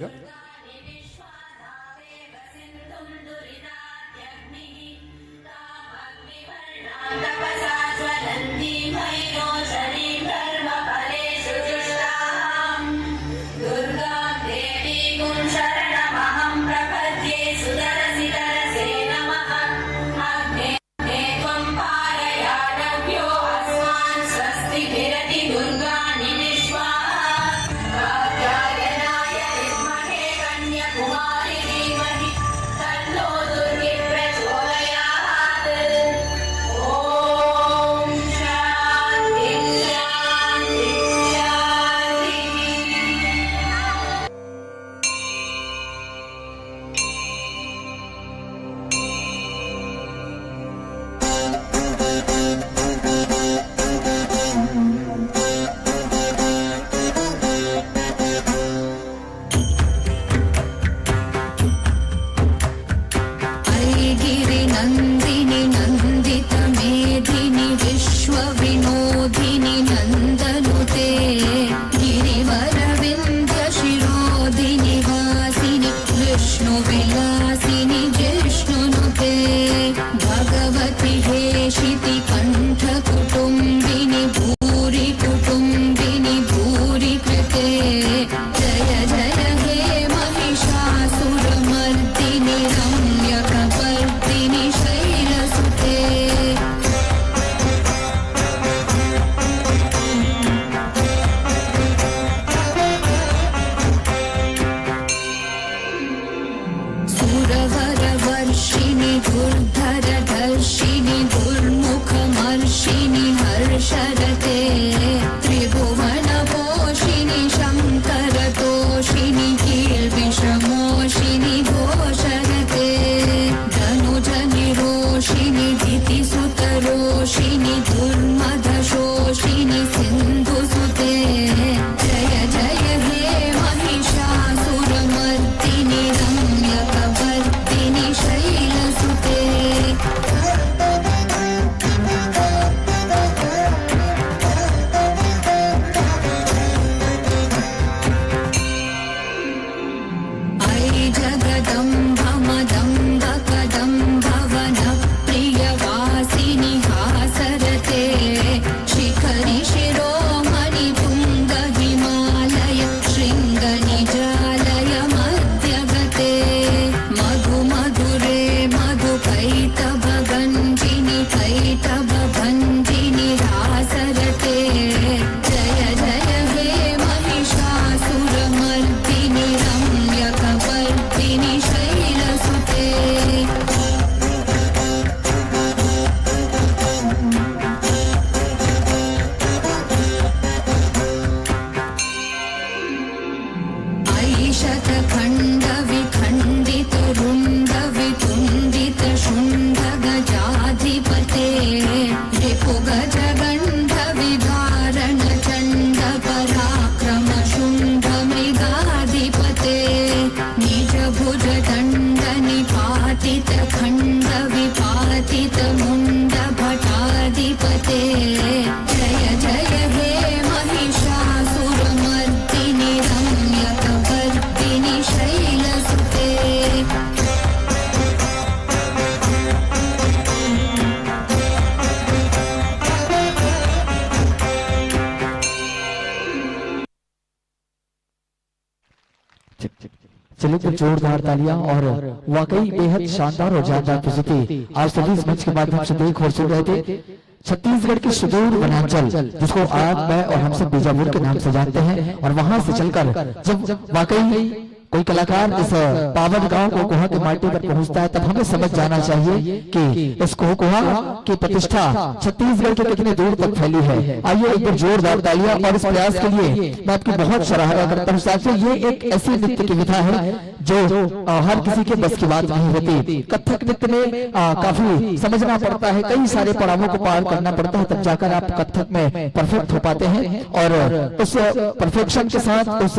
चलिए, तो जोरदार तालियां और वाकई बेहद शानदार और जानदार प्रस्तुति आप सभी इस मंच के माध्यम से देख और सुन रहे थे। छत्तीसगढ़ के सुदूर वनांचल, जिसको आप, मैं और हम सब बीजापुर के नाम से जानते हैं, और वहां से चलकर जब वाकई कोई कलाकार इस पावन गांव को कोहा के माटी पर पहुंचता है, तब हमें समझ जाना चाहिए कि इस कोहा की प्रतिष्ठा छत्तीसगढ़ के कितने दूर तक फैली है। आइए, एक बार जोरदार तालियां। और इस प्रयास के लिए मैं आपकी बहुत सराहना करता हूं। साथियों, ये एक ऐसी नृत्य की विधा है जो, अ, हर किसी के बस की बात नहीं होती। कथक नृत्य में, अ, काफी समझना पड़ता है, कई सारे पड़ावों को पार करना पड़ता है, तब जाकर आप कथक में परफेक्ट हो पाते हैं। और उस परफेक्शन के साथ, उस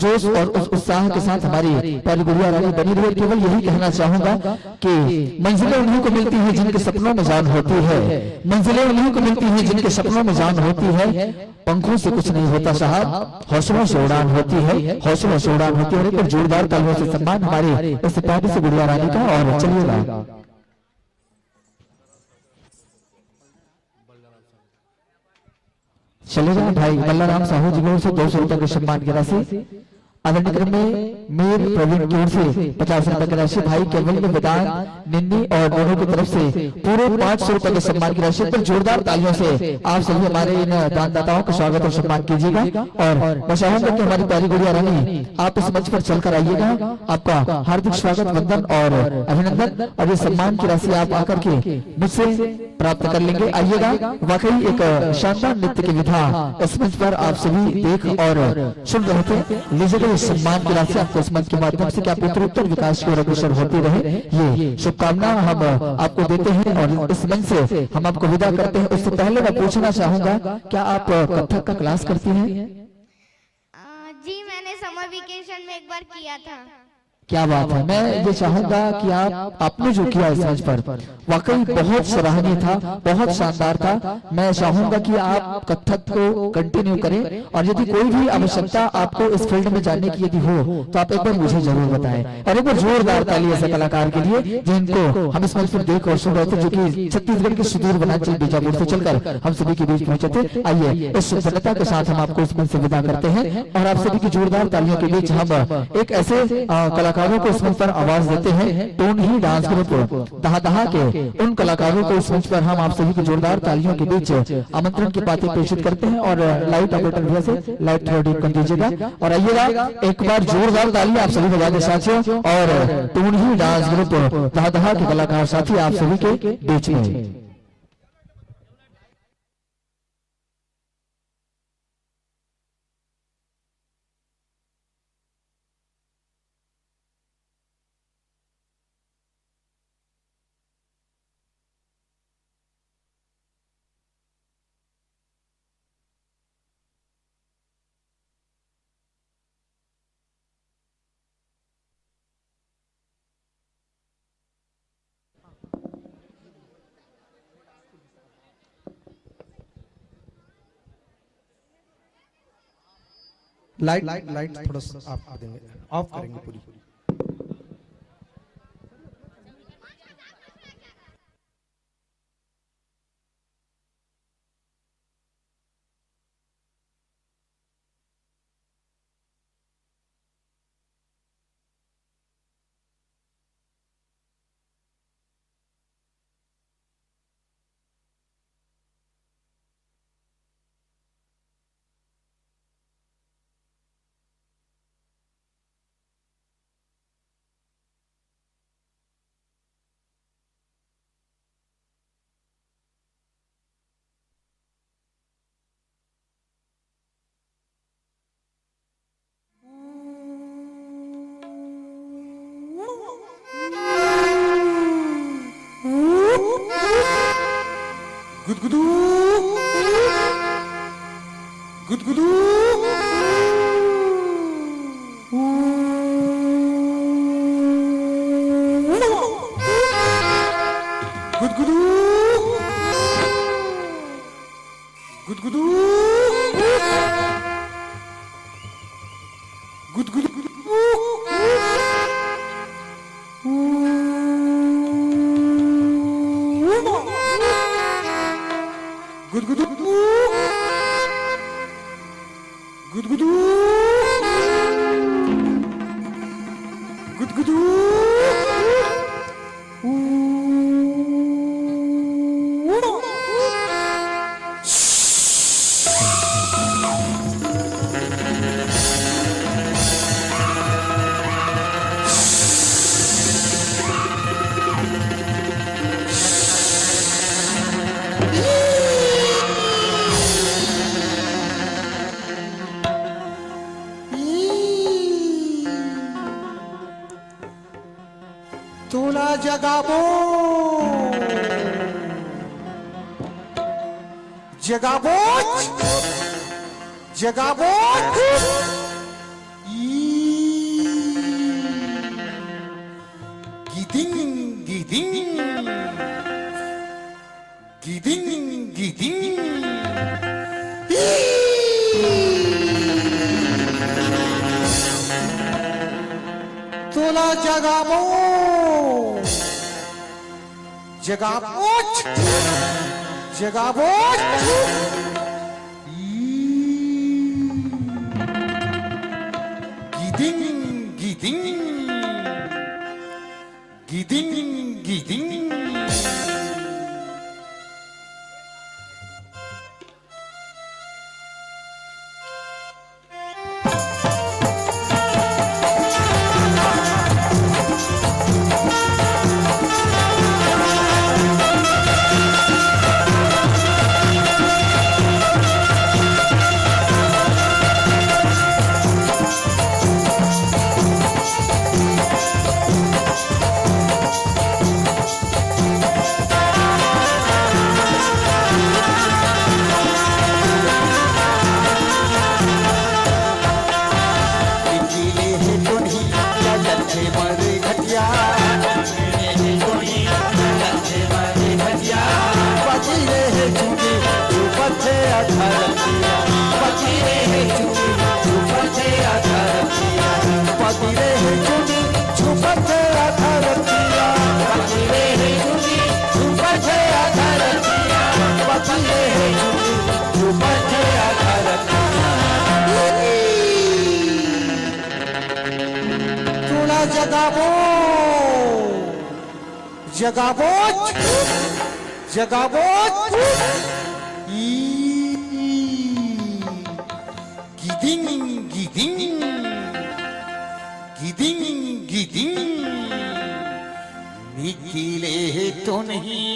जोश और उस उत्साह के साथ हमारी प्यारी गुड़िया रानी बनी रही। केवल यही कहना चाहूंगा कि मंजिलें उन्हीं को मिलती हैं जिनके सपनों में जान होती है। मंजिलें उन्हीं को मिलती हैं जिनके सपनों में जान होती है। पंखों से कुछ नहीं होता साहब, हौसलों से उड़ान होती है, हौसलों से उड़ान होती है। और एक बार जोरदार तालियों से सम्मान हमारे इस प्यारी सी गुड़िया रानी का। और चलिएगा, चलेगा भाई बल्लाराम साहू जी की ओर से दो सौ रुपए की सम्मान की राशि। आदरणीय क्रम में मीर प्रवीण की ओर से पचास रुपए की राशि, भाई केवल वेदांत, निन्नी और नोनू की तरफ से पूरे पांच सौ रुपए के सम्मान की राशि। एक बार जोरदार तालियों से आप सभी हमारे इन दानदाताओं का स्वागत और सम्मान कीजिएगा। और मैं चाहूंगा कि हमारी प्यारी गुड़िया रानी, आप इस मंच पर चलकर आइएगा। आपका हार्दिक स्वागत, वंदन और अभिनंदन। और ये सम्मान की राशि आप आकर के मुझसे प्राप्त कर लेंगे। आइएगा, वाकई एक शानदार नृत्य की विधा इस मंच पर आप सभी देख और सुन रहे थे। लीजिएगा, ये सम्मान की राशि आपको इस मंच के माध्यम से, कि आप उत्तरोत्तर विकास की ओर अग्रसर होते रहे, ये शुभकामना हम आपको देते हैं। और इस मंच से हम आपको विदा करते हैं। उससे पहले मैं पूछना चाहूंगा, क्या आप कथक का क्लास करती हैं? अ, जी, मैंने समर वेकेशन में एक बार किया था। क्या बात है। मैं ये चाहूंगा कि आप, आपने जो किया इस मंच पर, वाकई बहुत सराहनीय था, बहुत शानदार था। मैं चाहूंगा कि आप कथक को कंटिन्यू करें, और यदि कोई भी आवश्यकता आपको इस फील्ड में जानने की यदि हो, तो आप एक बार मुझे जरूर बताएं। और एक बार जोरदार ताली ऐसे कलाकार के लिए, जिनको हम इस मंच पर देख और सुन रहे थे, जो कि छत्तीसगढ़ के सुदूर वनांचल बीजापुर से चलकर हम सभी के बीच पहुंचे थे। आइए, इस जनता के साथ हम आपको इस मंच से विदा करते हैं। और आप सभी की जोरदार तालियों के बीच हम एक ऐसे, अ, कलाकारों को इस मंच पर आवाज देते हैं, टोनही डांस ग्रुप दहा दहा के उन कलाकारों को इस मंच पर हम आप सभी की जोरदार तालियों के बीच आमंत्रण की पाती प्रेषित करते हैं। और लाइट ऑपरेटर भैया से लाइट थोड़ा डिम कर दीजिएगा। और आइएगा, एक बार जोरदार ताली आप सभी बजा दें साथियों। और टोनही डांस ग्रुप दहा दहा के कलाकार साथी आप सभी के बीच में। लाइट, लाइट थोड़ा सा आप कर देंगे, ऑफ करेंगे पूरी। गुदगुदू, गुदगुदू, गुदगुदू। गुदगुदू। गुदगुदू। गुदगुदू। गुदगुदू। तोला जगाबो, जगाबो, जगाबो। ई, गिदिंग, गिदिंग। गिदिंग, गिदिंग। ई! तोला जगाबो, जगाबो, जगाबो। ई! गिदिंग, गिदिंग। गिदिंग, गिदिंग। तोला जगाबो, जगाबो, जगाबो। ई, गिदिंग, गिदिंग, गिदिंग, गिदिंग। निकिले तो नहीं,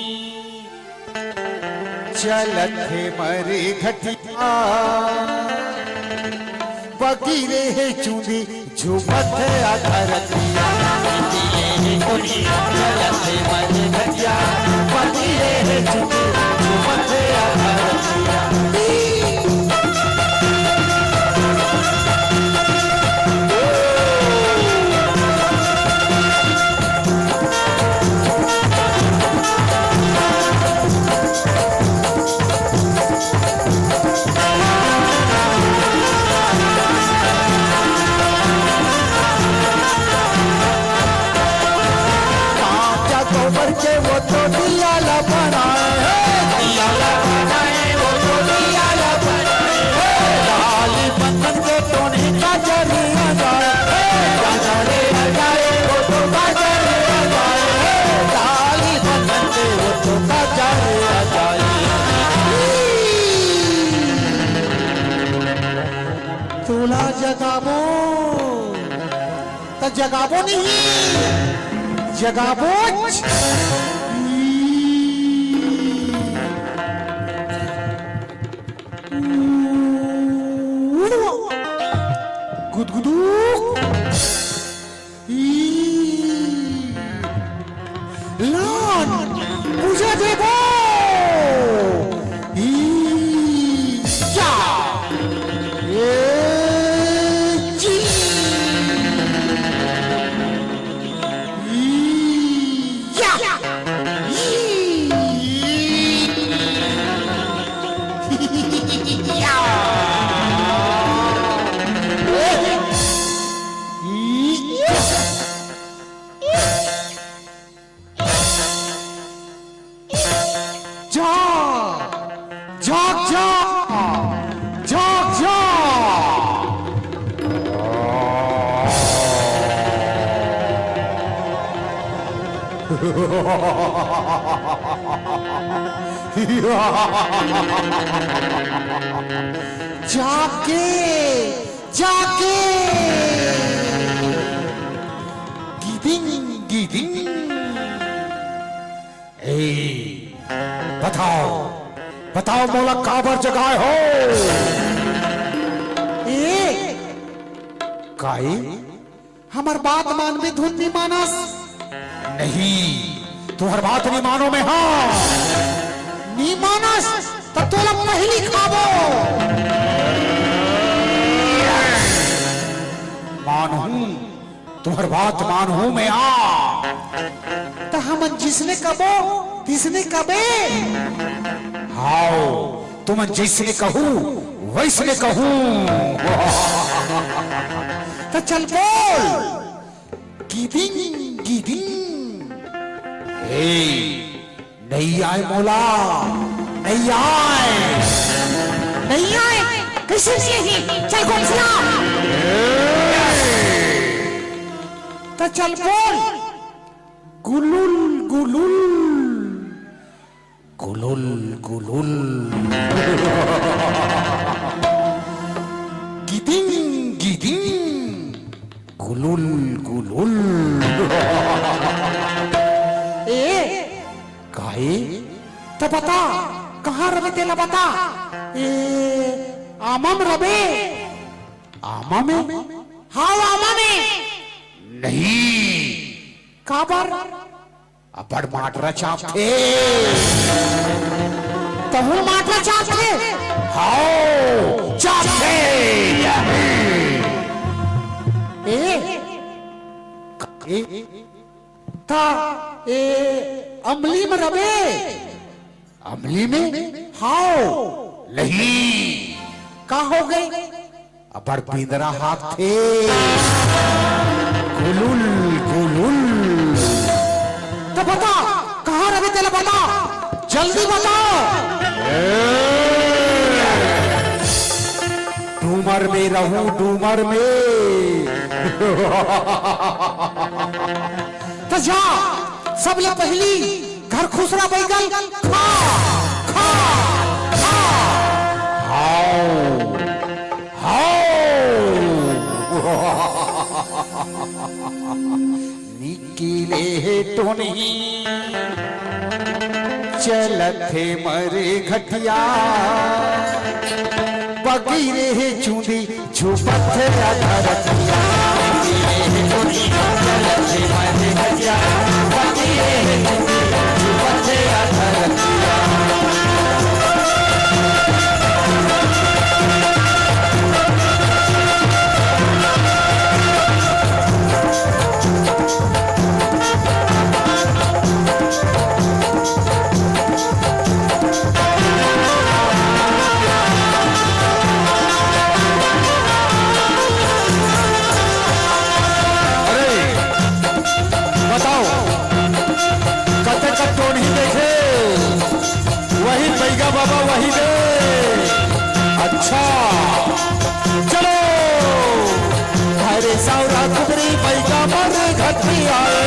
चलत हे मरे घटिया, बगिरे हे चुंदी, झूमत हे आधा रतिया। चलत हे मरे घटिया, बगिरे हे चुंदी, झूमत हे आधा रतिया। कांचा गोबर के वो तो दिया ला बनाए हे, दिया ला बनाए, वो तो दिया ला बनाए हे। लाली बंधन के टोनी का जरिया जाए हे, का जरिया जाए, वो तो का जरिया जाए हे। लाली बंधन के वो तो का जरिया जाए। तोला जगाबो, त जगाबो नहीं, जगाबो। गुदगुदू। ई, लान, पूजा देबो। ई, या। ए, जी। ई, या। ई, या। जाग, जाग, जाग, जाग, जाग। जाके, जाके। गिदिंग, गिदिंग। ए, बताओ, बताओ मोला काबर जगाए हो? ए, काई? हमर बात मानबे धुन नी मानस। नहीं, तुंहर बात नहीं मानों मैं। हाँ, नहीं मानस, त तोला पहिली खाबो। मानहूं, तुंहर बात मानहूं मैं। आ, त हमन जिसने कबो, तिसने कबे। हाव, तुमन जइसने कहू, वइसने कहूं। त चल बोल। गिदिंग, गिदिंग। हे, नइ आय मोला, नइ आय। नइ आय? कइसे नइ आही? चल गोठिया। त चल बोल। गुलुल, गुलुल। गुलुल, गुलुल। गिदिंग, गिदिंग। गुलुल, गुलुल। ए, का ए? त बता, कहाँ रबे तेला बता। ए, आमा म रबे। आमा में? हाव, आमा में। नहीं। काबर? अब्बड़ माटरा चापथे। तहूं माटरा चापथे? हाव, चापथे। ए, ए, त, ए, अमली म रबे? अमली में? हाव। नहीं। का होगे? अब्बड़ बिंदरा हाँकथे। गुलुल, गुलुल। त बता, कहाँ रबे तेला बता, जल्दी बता। ए, डूमर में रहूं, डूमर में। त जा, सबले पहिली घर खुसरा बइगा ल खा, खा, खा। हाव, हाव। निकिले हे टोनही, चलत हे मरघटिया, बगिरे हे चूंदी, छुपत हे आधा रतिया। अरे, बताओ, कते कत टोनही देखे, वही बइगा बाबा वही दे। अच्छा, चलो। अरे सावरा कुबरी बइगा मरघटिया ए।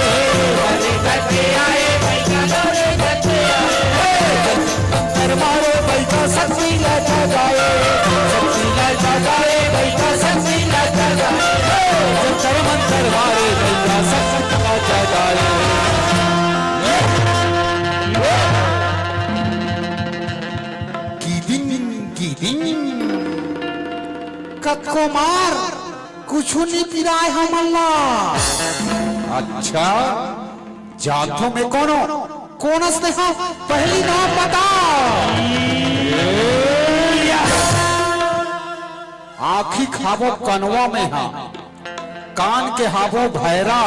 मरघटिया ए, बइगा मरघटिया ए। मंतर मारे बइगा शक्ति ला जगाए, शक्ति ला जगाए, बइगा शक्ति ला जगाए। जंतर मंतर मारे बइगा शक्ति ला जगाए। गिदिंग, गिदिंग। कतको मार, कुछु नी पिराय हमन ला। अच्छा, जाथो में कोनो, कोनस ते हा, पहिली नाम बता। आँखी खाबो कनवा में हा, कान के हाबो भैरा,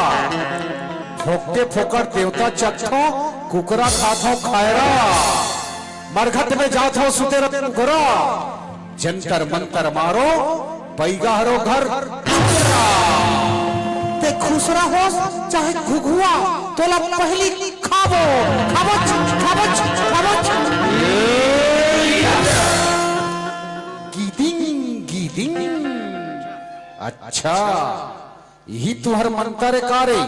फोकटे फोकट देवता चखथो, कुकरा खाथो खैरा। मरघट में जाथो सुते रत कुकरा, जंतर मंतर मारो, बइगा हरो घर। ते खुसरा होस चाहे घुघुआ, तोला पहिली खाबो, खाबोच, खाबोच, खाबोच। गिदिंग, गिदिंग। अच्छा, इही तुंहर मंतर ए का रे?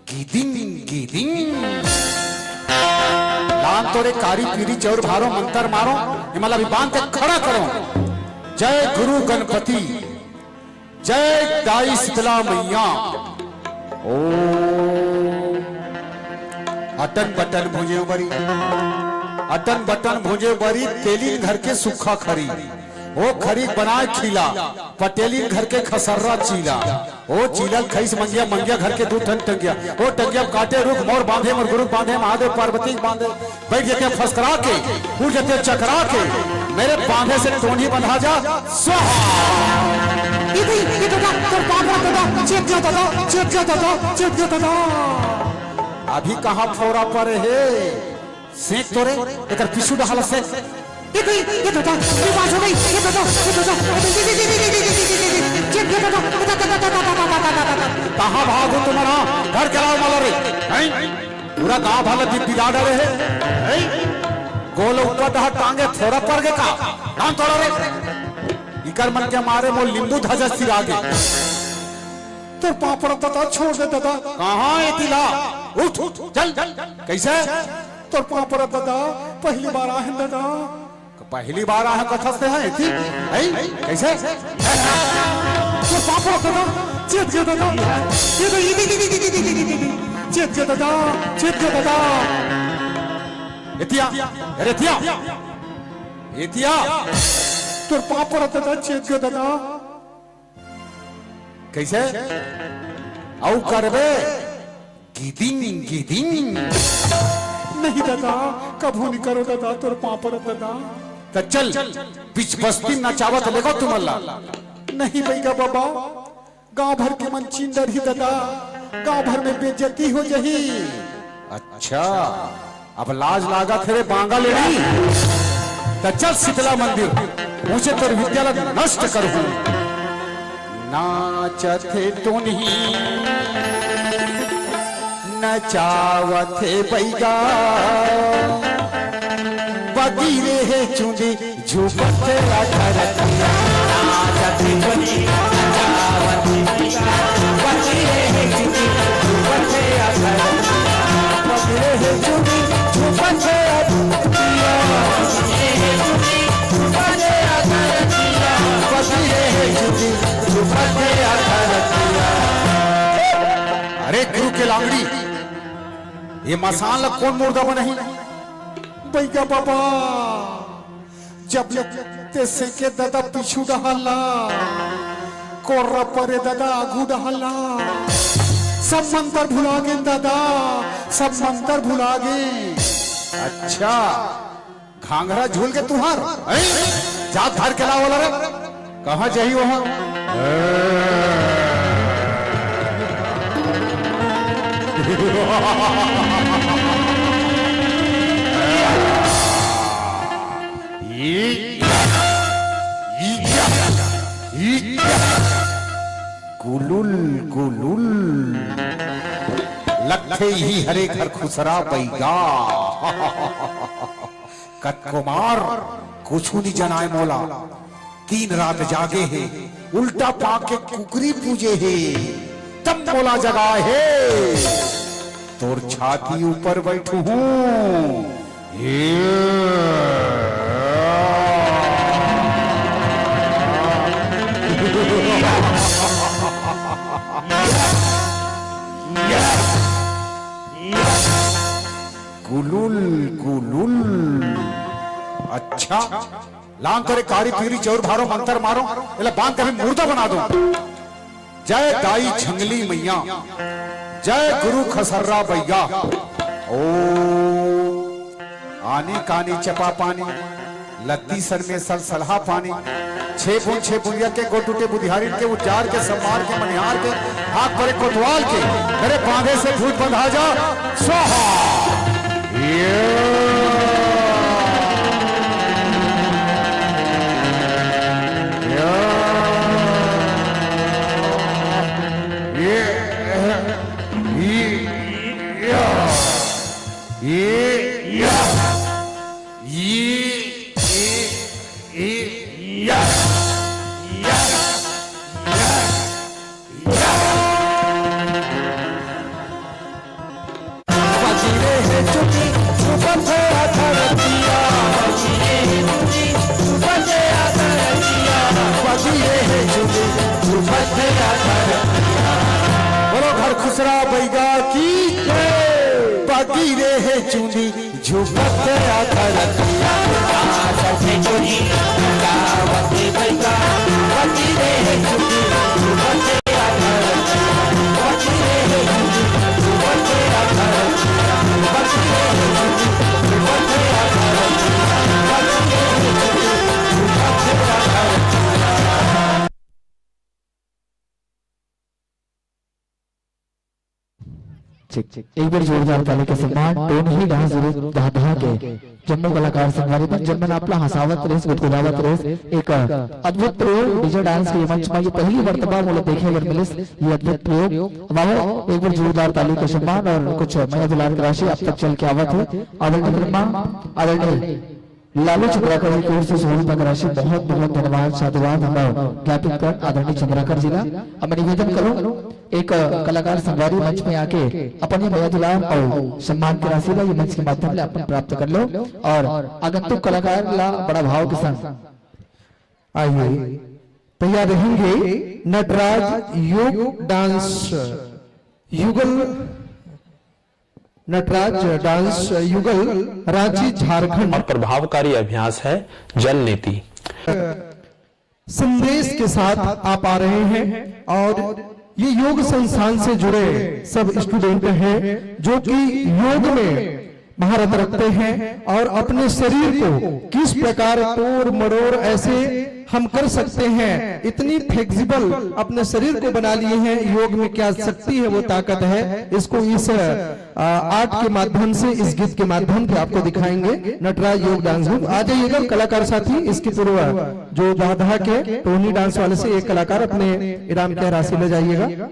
गिदिंग, गिदिंग। लान तोरे कारी पीरी चौर भारो मंतर मारो, एमन ला अभी बांध के खड़ा करो। जय गुरु गणपति, जय दाई शीतला मैया। ओम। अटन बटन भुजे बरी, अटन बटन भुजे बरी, तेलिन घर के सुक्खा खरी। ओ खरीक बनाए खीला, पटेलिन घर के खसर्रा चीला। ओ चीला ल खइस मंगिया, मंगिया घर के दू ठन टंगिया। ओ टंगिया काटे रुख, मोर बांधे मोर गुरु बांधे, महादेव पार्वती के बांधे। बइठ जथे फसकरा के, उठ जथे चकरा के, मेरे बांधे से टोनी बंधा जा, स्वाहा। ये दे, ये ददा, तोर पाँव परत ददा, चेत जा ददा, चेत जा ददा, चेत जा ददा। अभी कहाँ फोरा परे हे? सेंक तो रे, एकर पीछू डहाल सेंक। ये दे, ये ददा, ये बाजू नहीं, ये ददा, ये ददा, ये ददा, ये ददा, ये ददा। कहाँ भागो तुम्हारा? घर के लाओ माला रे। हैं? पूरा गांव भर ला बिदा डरे हे। हैं? गोल ऊपर डहा टांगे थोड़ा पर गे का? टांग तोड़ा रे। इकर मन के मारे मोर लिंबू धजा सिरा गे। तोर पाँव परत ददा, छोड़ दे ददा। कहाँ हे तिला? उठ, उठ, चल, चल, चल। कैसे? तोर पाँव परत ददा, पहली बार आहे ददा। पहली बार आहे कथस ते हे, ठीक? हैं? कैसे? तोर पाँव परत ददा, चेत गे ददा। ये तो, ये, ये, ये, चेत गे ददा, चेत गे ददा। एतिया, अरे एतिया, एतिया। तोर पाँव परत ददा, चेत गे ददा। कैसे? अउ करबे? गिदिंग, गिदिंग। नहीं ददा, कभू नहीं करो ददा, तोर पाँव परत ददा। त चल, बीच बस्ती नचावत लेगो तुमन ला। नहीं बइगा बाबा, गांव भर के मन चिन डरही ददा, गांव भर में बेइज्जती हो जही। अच्छा, अब लाज लागत हे रे बांगा लेड़ी। त चल शीतला मंदिर, मुझे तोर विद्या ला नष्ट करहूं। नाचत हे टोनी, नचावत हे बइगा, बगिरे हे चुंदी, झूमत हे अधरतिया। नाचत हे टोनी, नचावत हे बइगा, बगिरे हे चुंदी, झूमत हे अधरतिया। बगिरे हे चुंदी, झूमत हे अधरतिया। बगिरे हे चुंदी, झूमत हे अधरतिया। बगिरे हे चुंदी, झूमत हे अधरतिया। अरे गुरु के लांगड़ी, ये मसान ला कोन मुर्दा बनाही? बइगा बाबा, जब ले ते सेंके ददा पीछू डहाल ला, कोर्रा परे ददा आगू डहाल ला, सब मंतर भुला गेन ददा, सब मंतर भुला गेन। अच्छा, घांघरा झूल के तुंहर, हैं? जात धार के लावला रे। कहाँ जाही वहाँ? गुलुल, गुलुल। लगथे इही हरे घर खुसरा बइगा। कतको मार, कुछु नी जनाय मोला। दिन रात जागे हे, उल्टा पांव के कुकरी पूजे हे, तब मोला जगाय हे। तोर छाती ऊपर बइठहूं। ये। गुलुल, गुलुल। अच्छा, लांग करे कारी पीरी चौर भारो मंतर मारो, एला बांध के भी मुर्दा बना दो। जय दाई झंगली मैया, जय गुरु खसर्रा बइगा। ओ आनी कानी चपा पानी, लत्ती सर में सलसलहा पानी, छे बूंद छे बुंदिया के गोटुटे बुधियारिन के उजार के सम्मार के मनिहार के हाथ परे कोतवाल के मेरे बांधे से भूत बंधा जा स्वाहा। ये, ये, ये, ये, ये, ये, ये, ये, ये, ये, ये, ये। बोलो घर खुसरा बइगा की जय। बगिरे हे चुंदी ठीक, ठीक। एक बार जोरदार ताली के सम्मान टोनही डांस ग्रुप दाधा के जम्मो कलाकार संगवारी मन, जेमन आपला हंसावत रहिस, गुदगुदावत रहिस। एक अद्भुत प्रयोग डीजे डांस के मंच में, ये पहली मर्तबा मोला देखे बर मिलिस ये अद्भुत प्रयोग। वाह, एक बार जोरदार ताली के सम्मान और कुछ मया दुलार के राशि आप तक चल के आवत है। आदरणीय ब्रह्मा, आदरणीय लालू चंद्राकर जी की ओर से सौ रुपए की राशि, बहुत बहुत धन्यवाद, साधुवाद हम ज्ञापित कर आदरणीय चंद्राकर जी ला। अब मैं निवेदन करूं, एक कलाकार संगवारी मंच में आके अपन ये मया दुलार और सम्मान की राशि ला ये मंच के माध्यम ले अपन प्राप्त कर लो और आगंतुक कलाकार ला बड़ा भाव के संग आइए, तैयार रहेंगे नटराज योग डांस युगल, नटराज डांस युगल, रांची, झारखंड। और प्रभावकारी अभ्यास है जल नेति। संदेश के साथ आप आ रहे हैं और ये योग संस्थान से जुड़े सब स्टूडेंट हैं जो कि योग में महारत रखते हैं और अपने शरीर को किस प्रकार तोड़ मरोड़ ऐसे हम कर सकते हैं, इतनी फ्लेक्सिबल अपने शरीर को बना लिए हैं। योग में क्या शक्ति है, वो ताकत है, इसको इस, आ, आर्ट के माध्यम से, इस गीत के माध्यम से आपको दिखाएंगे नटराज योग डांस ग्रुप। आ जाइएगा कलाकार साथी, इसके पूर्व जो दाधा के टोनी डांस वाले से एक कलाकार अपने इनाम के राशि ले जाइएगा।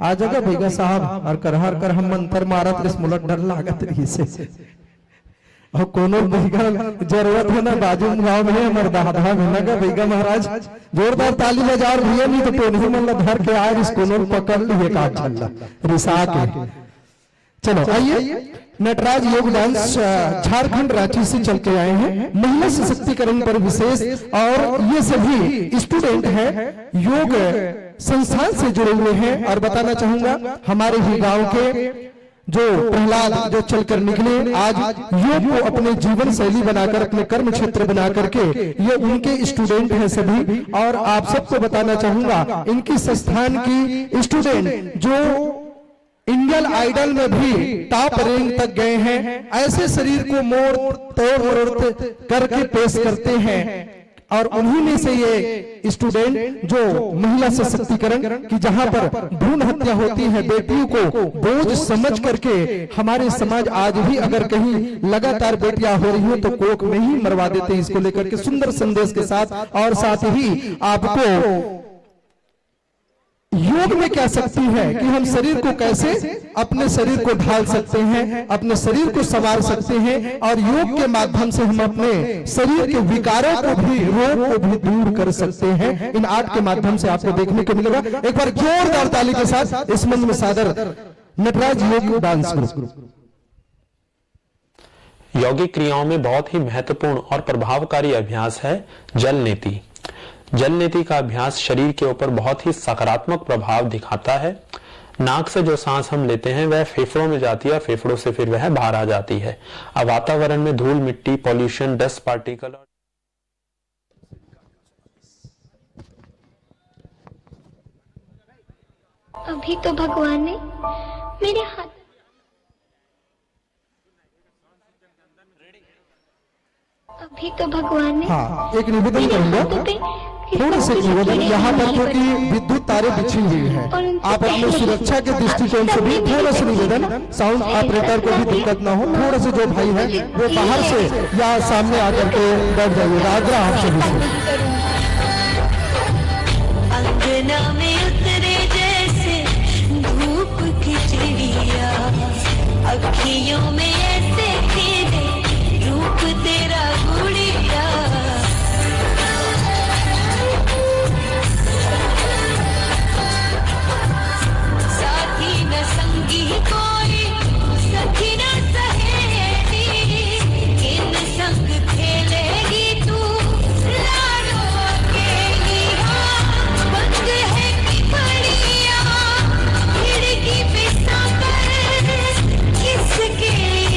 आ जगा भैया साहब, अउ करहा कर हम मंतर मारत रहिस, मोला डर लागत रहिस हे। अउ कोनो भैया जरूरत हे ना, बाजू गांव में हमर दादा में ना गा भैया महाराज, जोरदार ताली बजा भैया, नहीं तो टोनही मन ला धर के आए रहिस, कोनो पकड़ लिहे का झल्ला रिसा के। चलो आइए, नटराज योग डांस, अ, झारखंड रांची से चल के आए हैं। महिला सशक्तिकरण पर विशेष, और ये सभी स्टूडेंट हैं, योग संस्थान से जुड़े हुए हैं। और बताना चाहूंगा, हमारे ही गांव के जो प्रहलाद जो चलकर निकले, आज योग को अपने जीवन शैली बनाकर, अपने कर्म क्षेत्र बना करके ये उनके स्टूडेंट हैं सभी। और आप सबको बताना चाहूंगा, इनकी संस्थान की स्टूडेंट जो इंडियन आइडल में भी टॉप रैंक तक गए हैं, ऐसे शरीर को मोड़ तोड़ मरोड़ करके पेश करते हैं। और उन्हीं में से ये स्टूडेंट जो महिला सशक्तिकरण की, जहां पर भ्रूण हत्या होती है, बेटियों को बोझ समझ करके हमारे समाज आज भी अगर कहीं लगातार बेटियां हो रही हो तो कोख में ही मरवा देते हैं। इसको लेकर के सुंदर संदेश के साथ, और साथ ही आपको योग में क्या शक्ति है कि हम शरीर को कैसे, अपने शरीर को ढाल सकते हैं, अपने शरीर को संवार सकते हैं और योग के माध्यम से हम अपने शरीर के विकारों को भी, रोग को भी दूर कर सकते हैं। इन आर्ट के माध्यम से आपको देखने को मिलेगा। एक बार जोरदार ताली के साथ इस मंच में सादर नटराज योग डांस ग्रुप। यौगिक क्रियाओं में बहुत ही महत्वपूर्ण और प्रभावकारी अभ्यास है जल नेति। जल नेति का अभ्यास शरीर के ऊपर बहुत ही सकारात्मक प्रभाव दिखाता है। नाक से जो सांस हम लेते हैं, वह फेफड़ों में जाती है और फेफड़ों से फिर वह बाहर आ जाती है। अब वातावरण में धूल, मिट्टी, पॉल्यूशन, डस्ट पार्टिकल और अभी तो भगवान ने मेरे हाथ अभी तो भगवान ने हाँ, एक निवेदन करूंगा, थोड़ा सा निवेदन। यहाँ पर क्योंकि विद्युत तारें बिछी हुई हैं, आप अपने सुरक्षा के दृष्टिकोण से भी थोड़ा सा निवेदन, साउंड ऑपरेटर को भी दिक्कत ना हो, थोड़ा सा जो भाई है वो बाहर से या सामने आकर के बैठ जाइएगा। आग्रह आप सभी से। अंगना में उतरे जैसे धूप की चिड़िया, अखियों में ऐसे खिले रूप तेरा गुड़िया। साथी न संगी कोई, सखी न सहेली, किन संग खेलेगी तू लाडो अकेली? हाँ, बंद है पिपड़िया, खिड़की पे सांबर किसके लिए?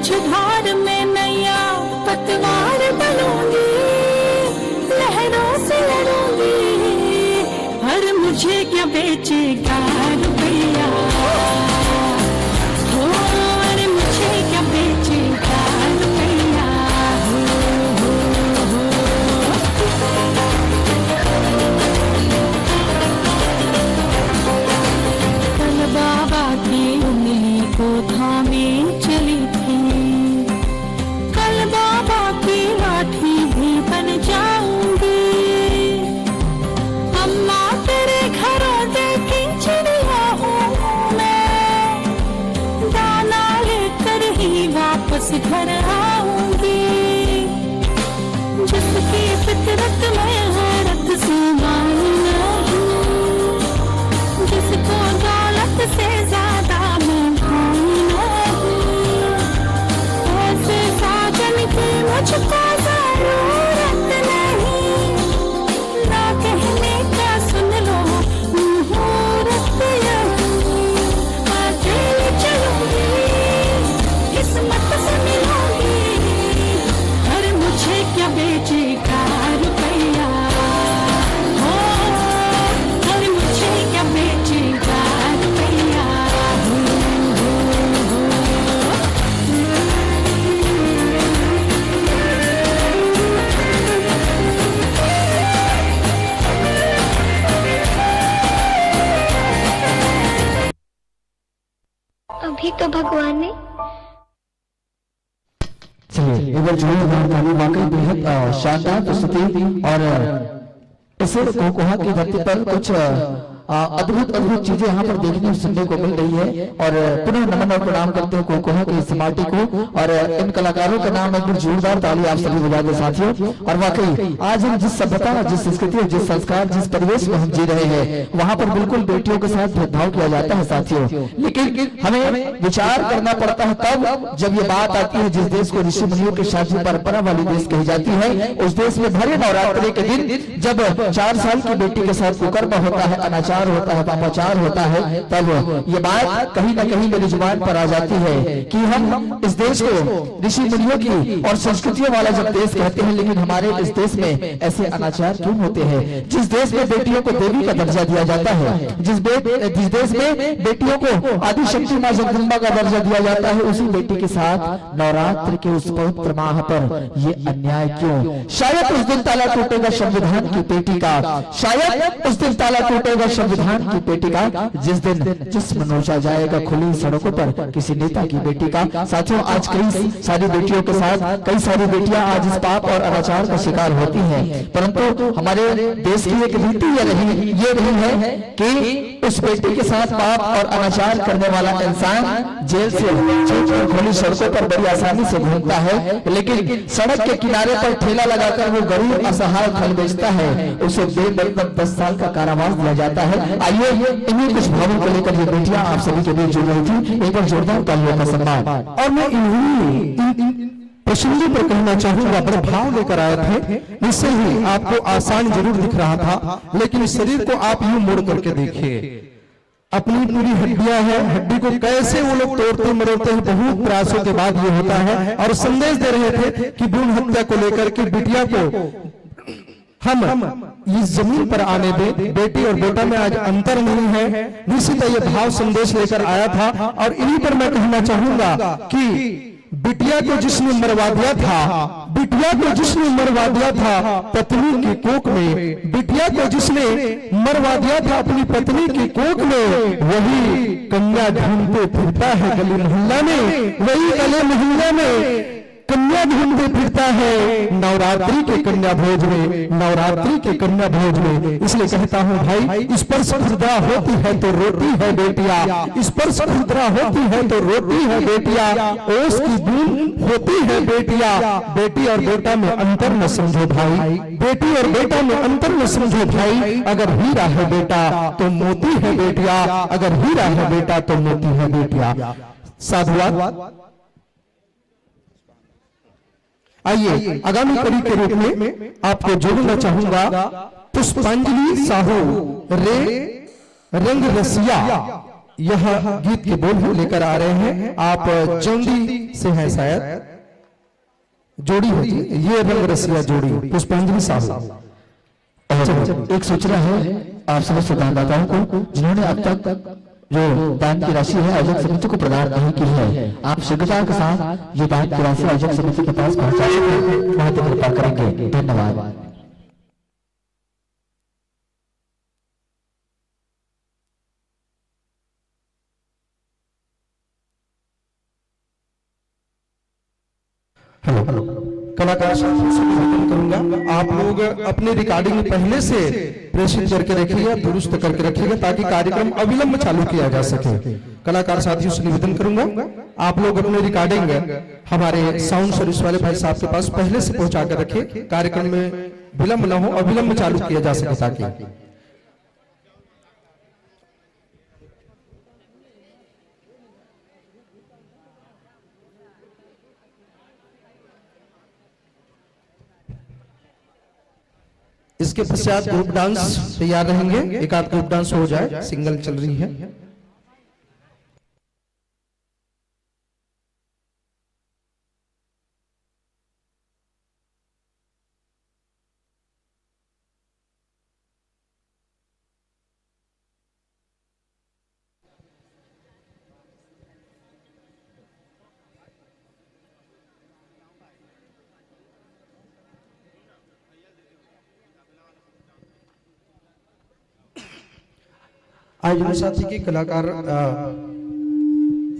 मझधार में नैया पतवार बनूंगी, लहरों से लड़ूंगी। अरे मुझे क्या बेचेगा रुपया, हो, अरे मुझे क्या बेचेगा रुपया, हो, हो, हो। कल बाबा की उंगली को थामे चली थी, कल बाबा की लाठी भी बन जाऊंगी। अम्मा तेरे घरों देखी चिड़िया हूँ मैं, दाना लेकर ही वापस घर आऊंगी। जिसकी फितरत में गैरत से मायने नहीं, जिसको दौलत से ज्यादा मैं भाई नहीं। ऐसे साजन की मुझको जरूरत नहीं, ना कहने का सुन लो मुहूर्त यही। अकेली चलूंगी, किस्मत से मिलूंगी, अरे मुझे क्या बेचेगा रुपया, हो, अरे मुझे क्या बेचेगा रुपया, हो, हो, हो। अभी तो भगवान ने चलिए, एक बार जोरदार ताली, वाकई बेहद, अ, शानदार प्रस्तुति। और, अ, इस कोकोहा की धरती पर कुछ, अ, अ, अद्भुत, अद्भुत चीजें यहाँ पर देखने और सुनने को मिल रही है। और, अ, पुनः नमन और प्रणाम करते हैं कोकोहा की इस माटी को। और, अ, इन कलाकारों का नाम एक बार जोरदार ताली आप सभी बजा दें साथियों। और वाकई आज हम जिस सभ्यता, जिस संस्कृति और जिस संस्कार, जिस परिवेश में हम जी रहे हैं, वहाँ पर बिल्कुल बेटियों के साथ भेदभाव किया जाता है साथियों। लेकिन हमें विचार करना पड़ता है तब, जब ये बात आती है, जिस देश को ऋषि मुनियों की शांति परंपरा वाली देश कही जाती है, उस देश में भरे नवरात्रि के दिन जब चार साल की बेटी के साथ कुकर्म होता है, अनाचार होता है, पापाचार होता है, तब ये बात कहीं ना कहीं मेरी जुबान पर आ जाती है कि हम इस देश को ऋषि मुनियों की और संस्कृतियों वाला जब देश कहते हैं, लेकिन हमारे इस देश में ऐसे अनाचार क्यों होते हैं? जिस देश में बेटियों को देवी का दर्जा दिया जाता है, जिस बे-, जिस देश में बेटियों को आदि शक्ति माँ जगदम्बा का दर्जा दिया जाता है, उसी बेटी के साथ नवरात्र के उस पवित्र माह पर ये अन्याय क्यों? शायद उस दिन ताला टूटेगा संविधान की पेटी का, शायद उस दिन ताला टूटेगा संविधान की पेटी का, जिस दिन जिस्म नोचा जाएगा खुली सड़कों पर किसी नेता की बेटी का। साथियों, आज कई सारी बेटियों के साथ, कई सारी बेटियां आज इस पाप और अनाचार का शिकार होती हैं, परंतु हमारे देश की एक रीति ये रही, ये रही है कि उस बेटी के साथ पाप और अनाचार करने वाला इंसान जेल से छूटकर खुली सड़कों पर बड़ी आसानी से घूमता है, लेकिन सड़क के किनारे पर ठेला लगाकर वो गरीब असहाय फल बेचता है, उसे बेमतलब दस साल का कारावास दिया जाता है। आइए, इन्हीं कुछ भावों को लेकर ये बेटियां आप सभी के बीच जुड़ रही थी। एक बार जोरदार तालियों का सम्मान। और मैं इन्हीं, इन, इन प्रसंगों पर कहना चाहूंगा, बड़े भाव लेकर आए थे, निश्चय ही आपको आसान जरूर दिख रहा था, लेकिन इस शरीर को आप यूं मोड़ करके देखिए, अपनी पूरी हड्डियां हैं, हड्डी को कैसे वो लोग तोड़ते मरोड़ते हैं, बहुत प्रयासों के बाद ये होता है। और संदेश दे रहे थे कि भ्रूण हत्या को लेकर के बिटिया को हम इस जमीन पर आने दें, बेटी और बेटा में आज अंतर नहीं है। निश्चित ये भाव संदेश लेकर आया था। और इन्हीं पर मैं कहना चाहूंगा कि बिटिया को जिसने मरवा दिया था, बिटिया को जिसने मरवा दिया था पत्नी की कोख में, बिटिया को जिसने मरवा दिया था अपनी पत्नी की कोख में, वही कन्या ढूंढते फिरता है गली मोहल्ला में, वही गली मोहल्ला में कन्या ढूंढते फिरता है नवरात्रि के कन्या भोज में, नवरात्रि के कन्या भोज में। इसलिए कहता हूँ भाई, स्पर्श खुरदरा होती है तो रोती है बेटिया, स्पर्श खुरदरा होती है तो रोती है बेटिया, ओस की बूंद होती है बेटिया। बेटी और बेटा में अंतर न समझो भाई, बेटी और बेटा में अंतर न समझो भाई। अगर हीरा है बेटा तो मोती है बेटिया, अगर हीरा है बेटा तो मोती है बेटिया। साधुवाद। आइए, आगामी कड़ी के रूप में आपको जोड़ना चाहूंगा पुष्पांजलि साहू, रे रंग रसिया। यह गीत के बोल हम लेकर आ रहे हैं, आप जौंदी से हैं शायद, जोड़ी है जी, ये रंग रसिया जोड़ी, पुष्पांजलि साहू। और एक सूचना है आप सभी दानदाताओं को, जिन्होंने अब तक जो दान की राशि है आयोजक समिति को प्रदान नहीं की है, आप शीघ्रता के साथ ये दान की राशि आयोजक समिति के पास पहुंचाने की महती कृपा करेंगे। धन्यवाद। हेलो, कलाकार साथियों से निवेदन करूंगा, आप लोग अपने रिकॉर्डिंग पहले से प्रेषित करके रखिएगा, दुरुस्त करके रखिएगा, ताकि कार्यक्रम अविलंब चालू किया जा सके। कलाकार साथियों से निवेदन करूंगा, आप लोग अपने रिकॉर्डिंग हमारे साउंड सर्विस वाले भाई साहब के पास पहले से पहुंचा कर रखिए, कार्यक्रम में विलंब ना हो, अविलंब चालू किया जा सके, ताकि इसके पश्चात ग्रुप डांस तैयार रहेंगे, एक आध ग्रुप डांस हो जाए, सिंगल चल रही है। आयोजन साथी के कलाकार, अ,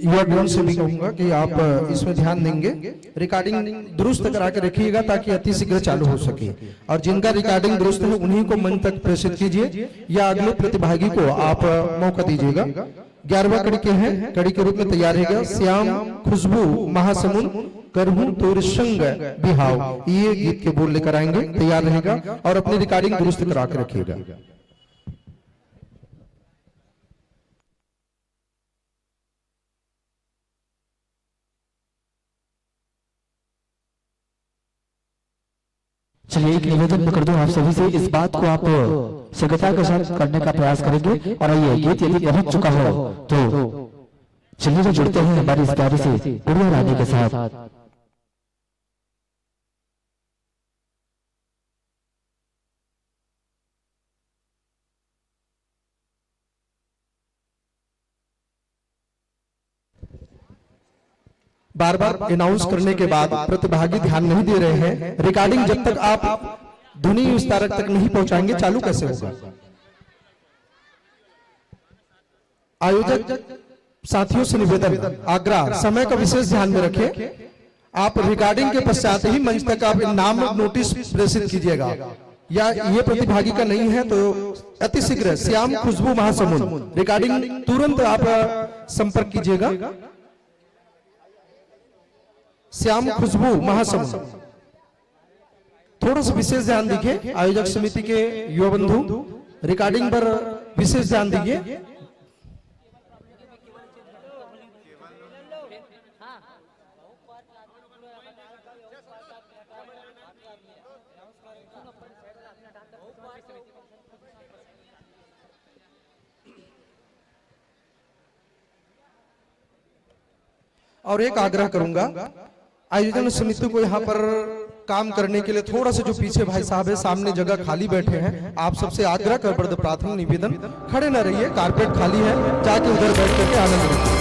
युवा ड्रोन से भी कहूंगा कि आप, अ, इसमें ध्यान देंगे, रिकॉर्डिंग दुरुस्त करा के रखिएगा, ताकि अति शीघ्र चालू हो सके। और जिनका रिकॉर्डिंग दुरुस्त है, उन्हीं को मंच तक प्रेषित कीजिए या अगले प्रतिभागी को आप, अ, मौका दीजिएगा। ग्यारहवाँ कड़ी के हैं, कड़ी के रूप में तैयार रहेगा श्याम खुशबू महासमुंद, करहूं तोर संग बिहाव, ये गीत के बोल लेकर आएंगे, तैयार रहेगा और अपनी रिकॉर्डिंग दुरुस्त करा के रखिएगा। चलिए, एक निवेदन मैं कर दूं आप सभी से, इस बात को आप शीघ्रता के साथ करने का प्रयास करेंगे। और आइए, गीत यदि पहुंच चुका हो तो चलिए, तो जुड़ते हैं हमारी इस प्यारी सी गुड़िया रानी के साथ। बार बार अनाउंस करने के बाद प्रतिभागी ध्यान नहीं दे रहे हैं। रिकॉर्डिंग जब तक आप ध्वनि विस्तारक तक नहीं पहुंचाएंगे, चालू कैसे होगा? आयोजक साथियों से निवेदन, आग्रह, समय का विशेष ध्यान में रखें। आप रिकॉर्डिंग के पश्चात ही मंच तक आप नाम नोटिस प्रेषित कीजिएगा। या ये प्रतिभागी का नहीं है तो अति शीघ्र श्याम खुशबू महासमुंद, रिकॉर्डिंग तुरंत आप संपर्क कीजिएगा। श्याम खुशबू महासमुंद, थोड़ा सा विशेष ध्यान दीजिए। आयोजक समिति के युवा बंधु, रिकॉर्डिंग पर विशेष ध्यान दीजिए। और एक आग्रह करूंगा, आयोजन समिति को यहाँ पर काम करने के लिए थोड़ा सा जो पीछे भाई साहब है, सामने जगह खाली बैठे हैं, आप सबसे आग्रह कर, बड़ प्रार्थना, निवेदन, खड़े न रहिए, कारपेट खाली है, जाके उधर बैठ करके आनंद लीजिए।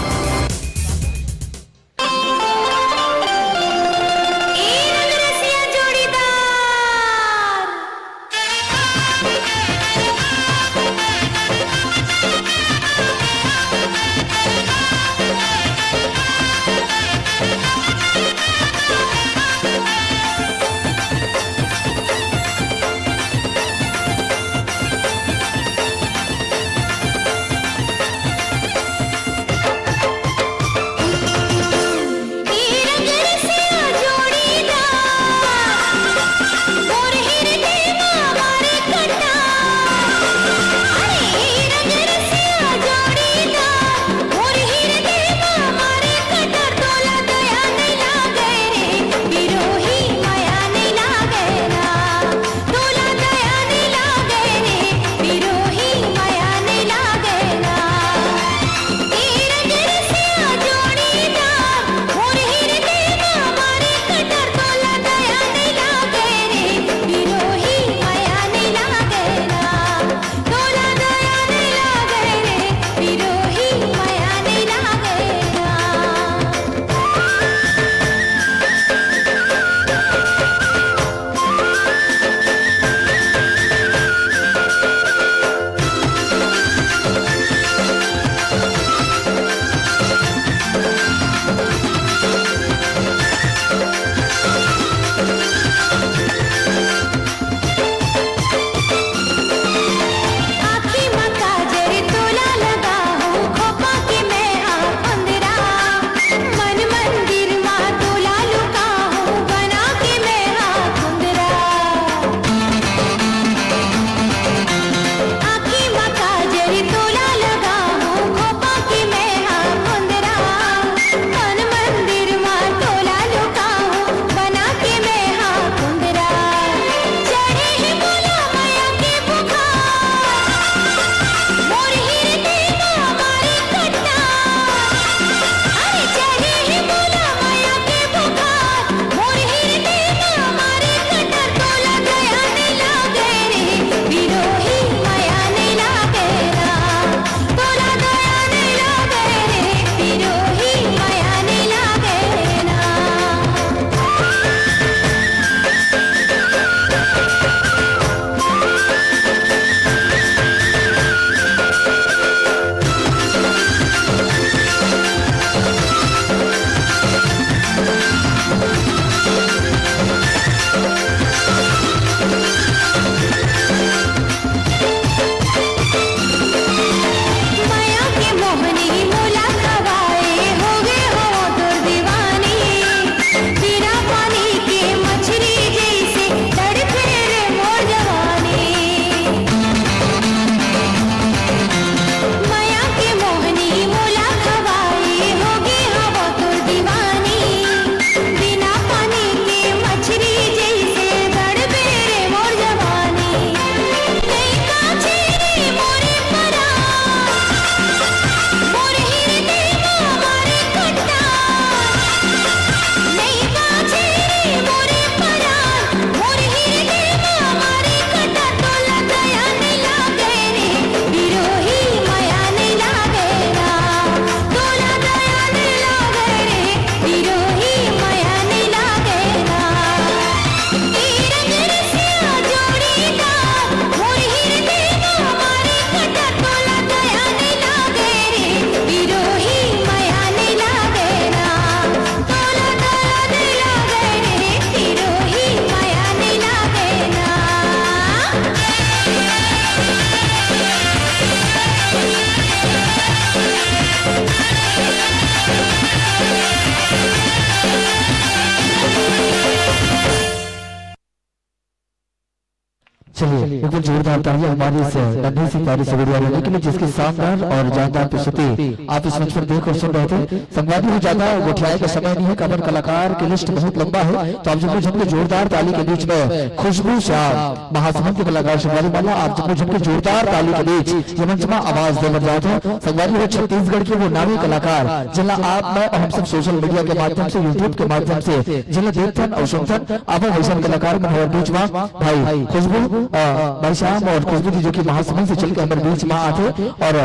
बिल्कुल जोरदार तालियां हमारे इस नन्ही सी प्यारी सी गुड़िया रानी के लिए, जिसकी शानदार और जानदार प्रस्तुति आप इस मंच पर देख और सुन रहे थे। संगवारी हो, ज्यादा गोठियाए का समय नहीं है, काबर कलाकार के लिस्ट बहुत लंबा है, तो आप जम्मो झन के जोरदार ताली के बीच में खुशबू श्याम महासमुंद के कलाकार संगवारी माला, आप जम्मो झन के जोरदार ताली के बीच ये मंच में आवाज दे बर जात है। संगवारी हो, छत्तीसगढ़ के वो नामी कलाकार जिनला आप मैं और हम सब सोशल मीडिया के माध्यम से, YouTube के माध्यम से जिनला देखथन और सुनथन, आप वैसन कलाकार मन हमारे बीच में भाई खुशबू, अ, भाई श्याम और खुशबू जी जो कि महासमुंद से चल के हमारे बीच में आथे और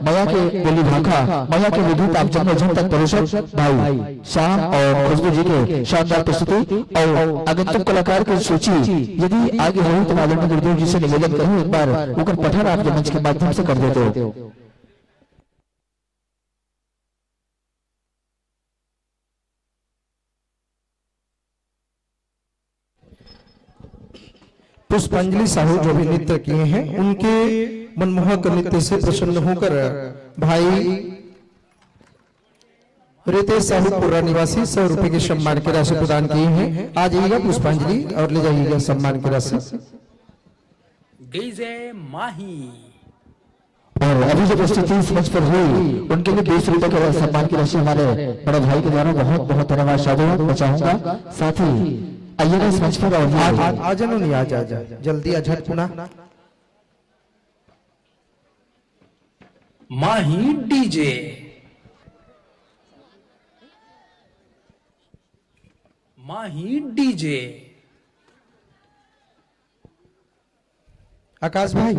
मया के बोली भाखा, मया के विद्युत आप जम्मो झन तक परोसत भाई श्याम और खुशबू जी के शानदार प्रस्तुति और आगंतुक कलाकार की सूची यदि आगे होही तो आदरणीय गुरुदेव जी से निवेदन करूं एक बार ओकर पठन आप ये मंच के माध्यम से कर देते हो। पुष्पांजलि साहू जो भी नृत्य किए हैं, उनके मनमोहक नृत्य से प्रसन्न होकर भाई रितेश साहू पुर्रा निवासी सौ रुपए के सम्मान की राशि प्रदान किए हैं। आ जाइएगा पुष्पांजलि और ले जाइएगा सम्मान की राशि। डीजे माही। और अभी जो प्रस्तुति इस मंच पर हुई, उनके लिए बीस रुपए के सम्मान की राशि हमारे बड़े भाई के द्वारा। बहुत बहुत धन्यवाद, साधुवाद मैं चाहूंगा। साथ ही आइएगा इस मंच पर और आ, आ, आ जानो नहीं, आ जा, आ जा, जल्दी आ, झटकुना। माही डीजे। माही डीजे। आकाश भाई,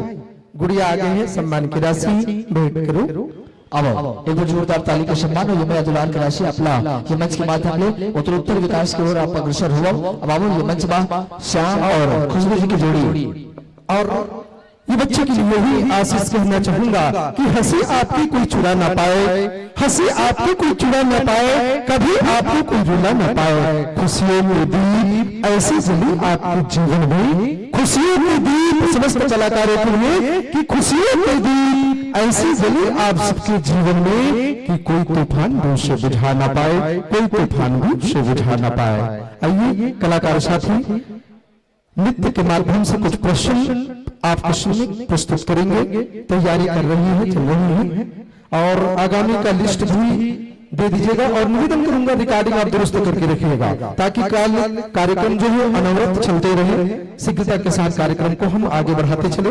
गुड़िया आ गए हैं, सम्मान की राशि भेंट करो। अब एक बार जोरदार ताली के सम्मान और ये मैं दुलार की राशि अपना ये मंच के माध्यम ले उत्तरोत्तर विकास की ओर आप अग्रसर हुआ। अब आओ ये मंच बा श्याम और खुशबू जी की जोड़ी। और ये बच्चे के लिए यही आशीष कहना चाहूंगा कि हंसी आपकी कोई चुरा ना पाए, हंसी आपकी कोई चुरा ना पाए, कभी आपको कोई रुला ना पाए। खुशियों के दीप ऐसे जले आपके जीवन में, खुशियों के दीप समस्त कलाकारों के लिए कि खुशियों के दीप ऐसे जले आप सबके जीवन में कि कोई तूफान भी उसे बुझा ना पाए, कोई तूफान भी उसे बुझा ना पाए। आइए कलाकार साथी, नृत्य के माध्यम से कुछ प्रश्न आपके सामने प्रस्तुत करेंगे। तैयारी कर रही है, चल रही है, और आगामी का लिस्ट भी दे दीजिएगा और निवेदन करूंगा रिकॉर्डिंग आप दुरुस्त करके रखिएगा, ताकि काल कार्यक्रम जो है अनवरत चलते रहे। शीघ्रता के साथ कार्यक्रम को हम आगे बढ़ाते चले।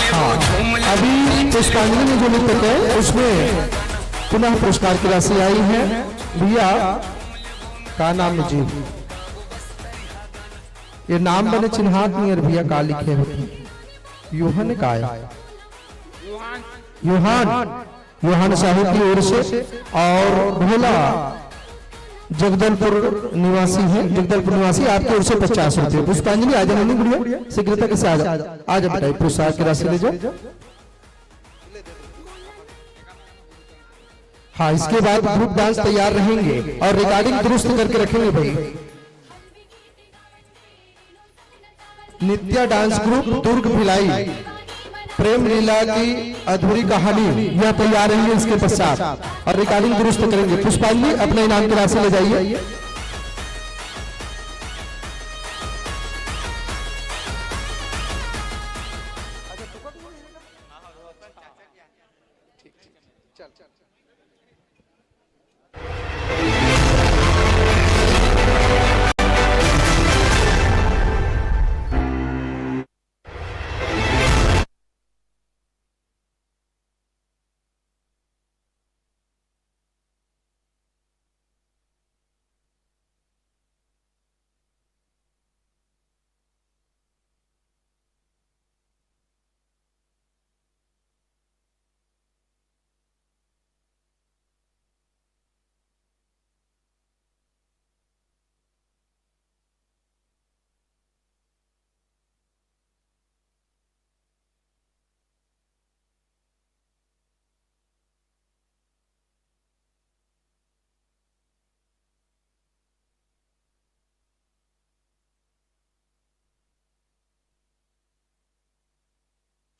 हाँ, अभी पुष्पांजलि में जो नृत्य है उसमें पुनः पुरस्कार की राशि आई है। भैया का नाम है जी? ये नाम बने चिन्हात नहीं है भैया, का लिखे होते? योहन काय? योहान। योहान साहू की ओर से और भोला जगदलपुर निवासी है, जगदलपुर निवासी आपकी ओर से पचास रुपये। पुष्पांजलि आ जाना नहीं गुड़िया, शीघ्रता के साथ आ जा, आ जा बेटा, ये पुरस्कार की राशि ले जाओ। हाँ, इसके बाद ग्रुप डांस तैयार रहेंगे और रिकॉर्डिंग दुरुस्त करके रखेंगे भाई। नित्या डांस ग्रुप दुर्ग भिलाई, प्रेम लीला की अधूरी कहानी, यह तैयार रहेंगे इसके पश्चात और रिकॉर्डिंग दुरुस्त करेंगे। पुष्पांजलि अपने इनाम की राशि ले जाइए।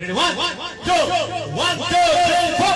Ready, one, two, one, two, three, four.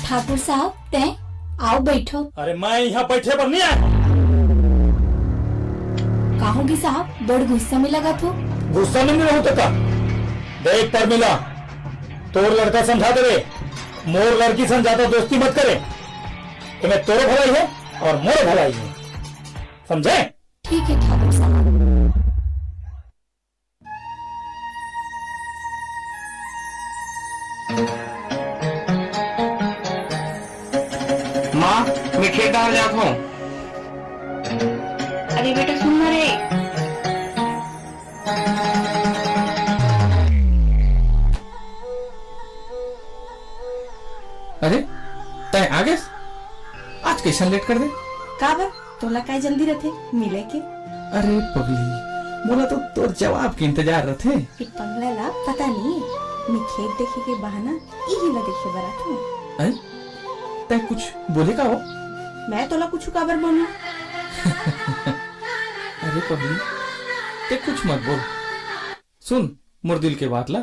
ठाकुर साहब, तैं आओ, बैठो। अरे, मैं यहाँ बैठे बर नहीं आया। का होगे साहब, बड़ गुस्सा में लगत हो? गुस्सा में नहीं रहूं तो का? देख परमिला, तोर लड़का समझा देवे, मोर लड़की सन ज्यादा दोस्ती मत करे। एमे तोरो भलाई है और मोरो भलाई है, समझे? ठीक है ठाकुर साहब। माँ, मैं खेत डाहर जात हूँ। अरे बेटा, सुन ना रे। अरे, तैं आ गेस? आज कैसन लेट कर दे? काबर? तोला काय जल्दी रथे मिले के? अरे पगली, मोला तो तोर जवाब के इंतजार रथे। ए पगला ला पता नहीं, मैं खेत देखे के बहाना इही ला देखे बर आथों। हैं? तैं कुछ बोले का हो? मैं तोला कुछ काबर बोलूं? अरे पगली, तैं कुछ मत बोल। सुन मोर दिल के बात ला।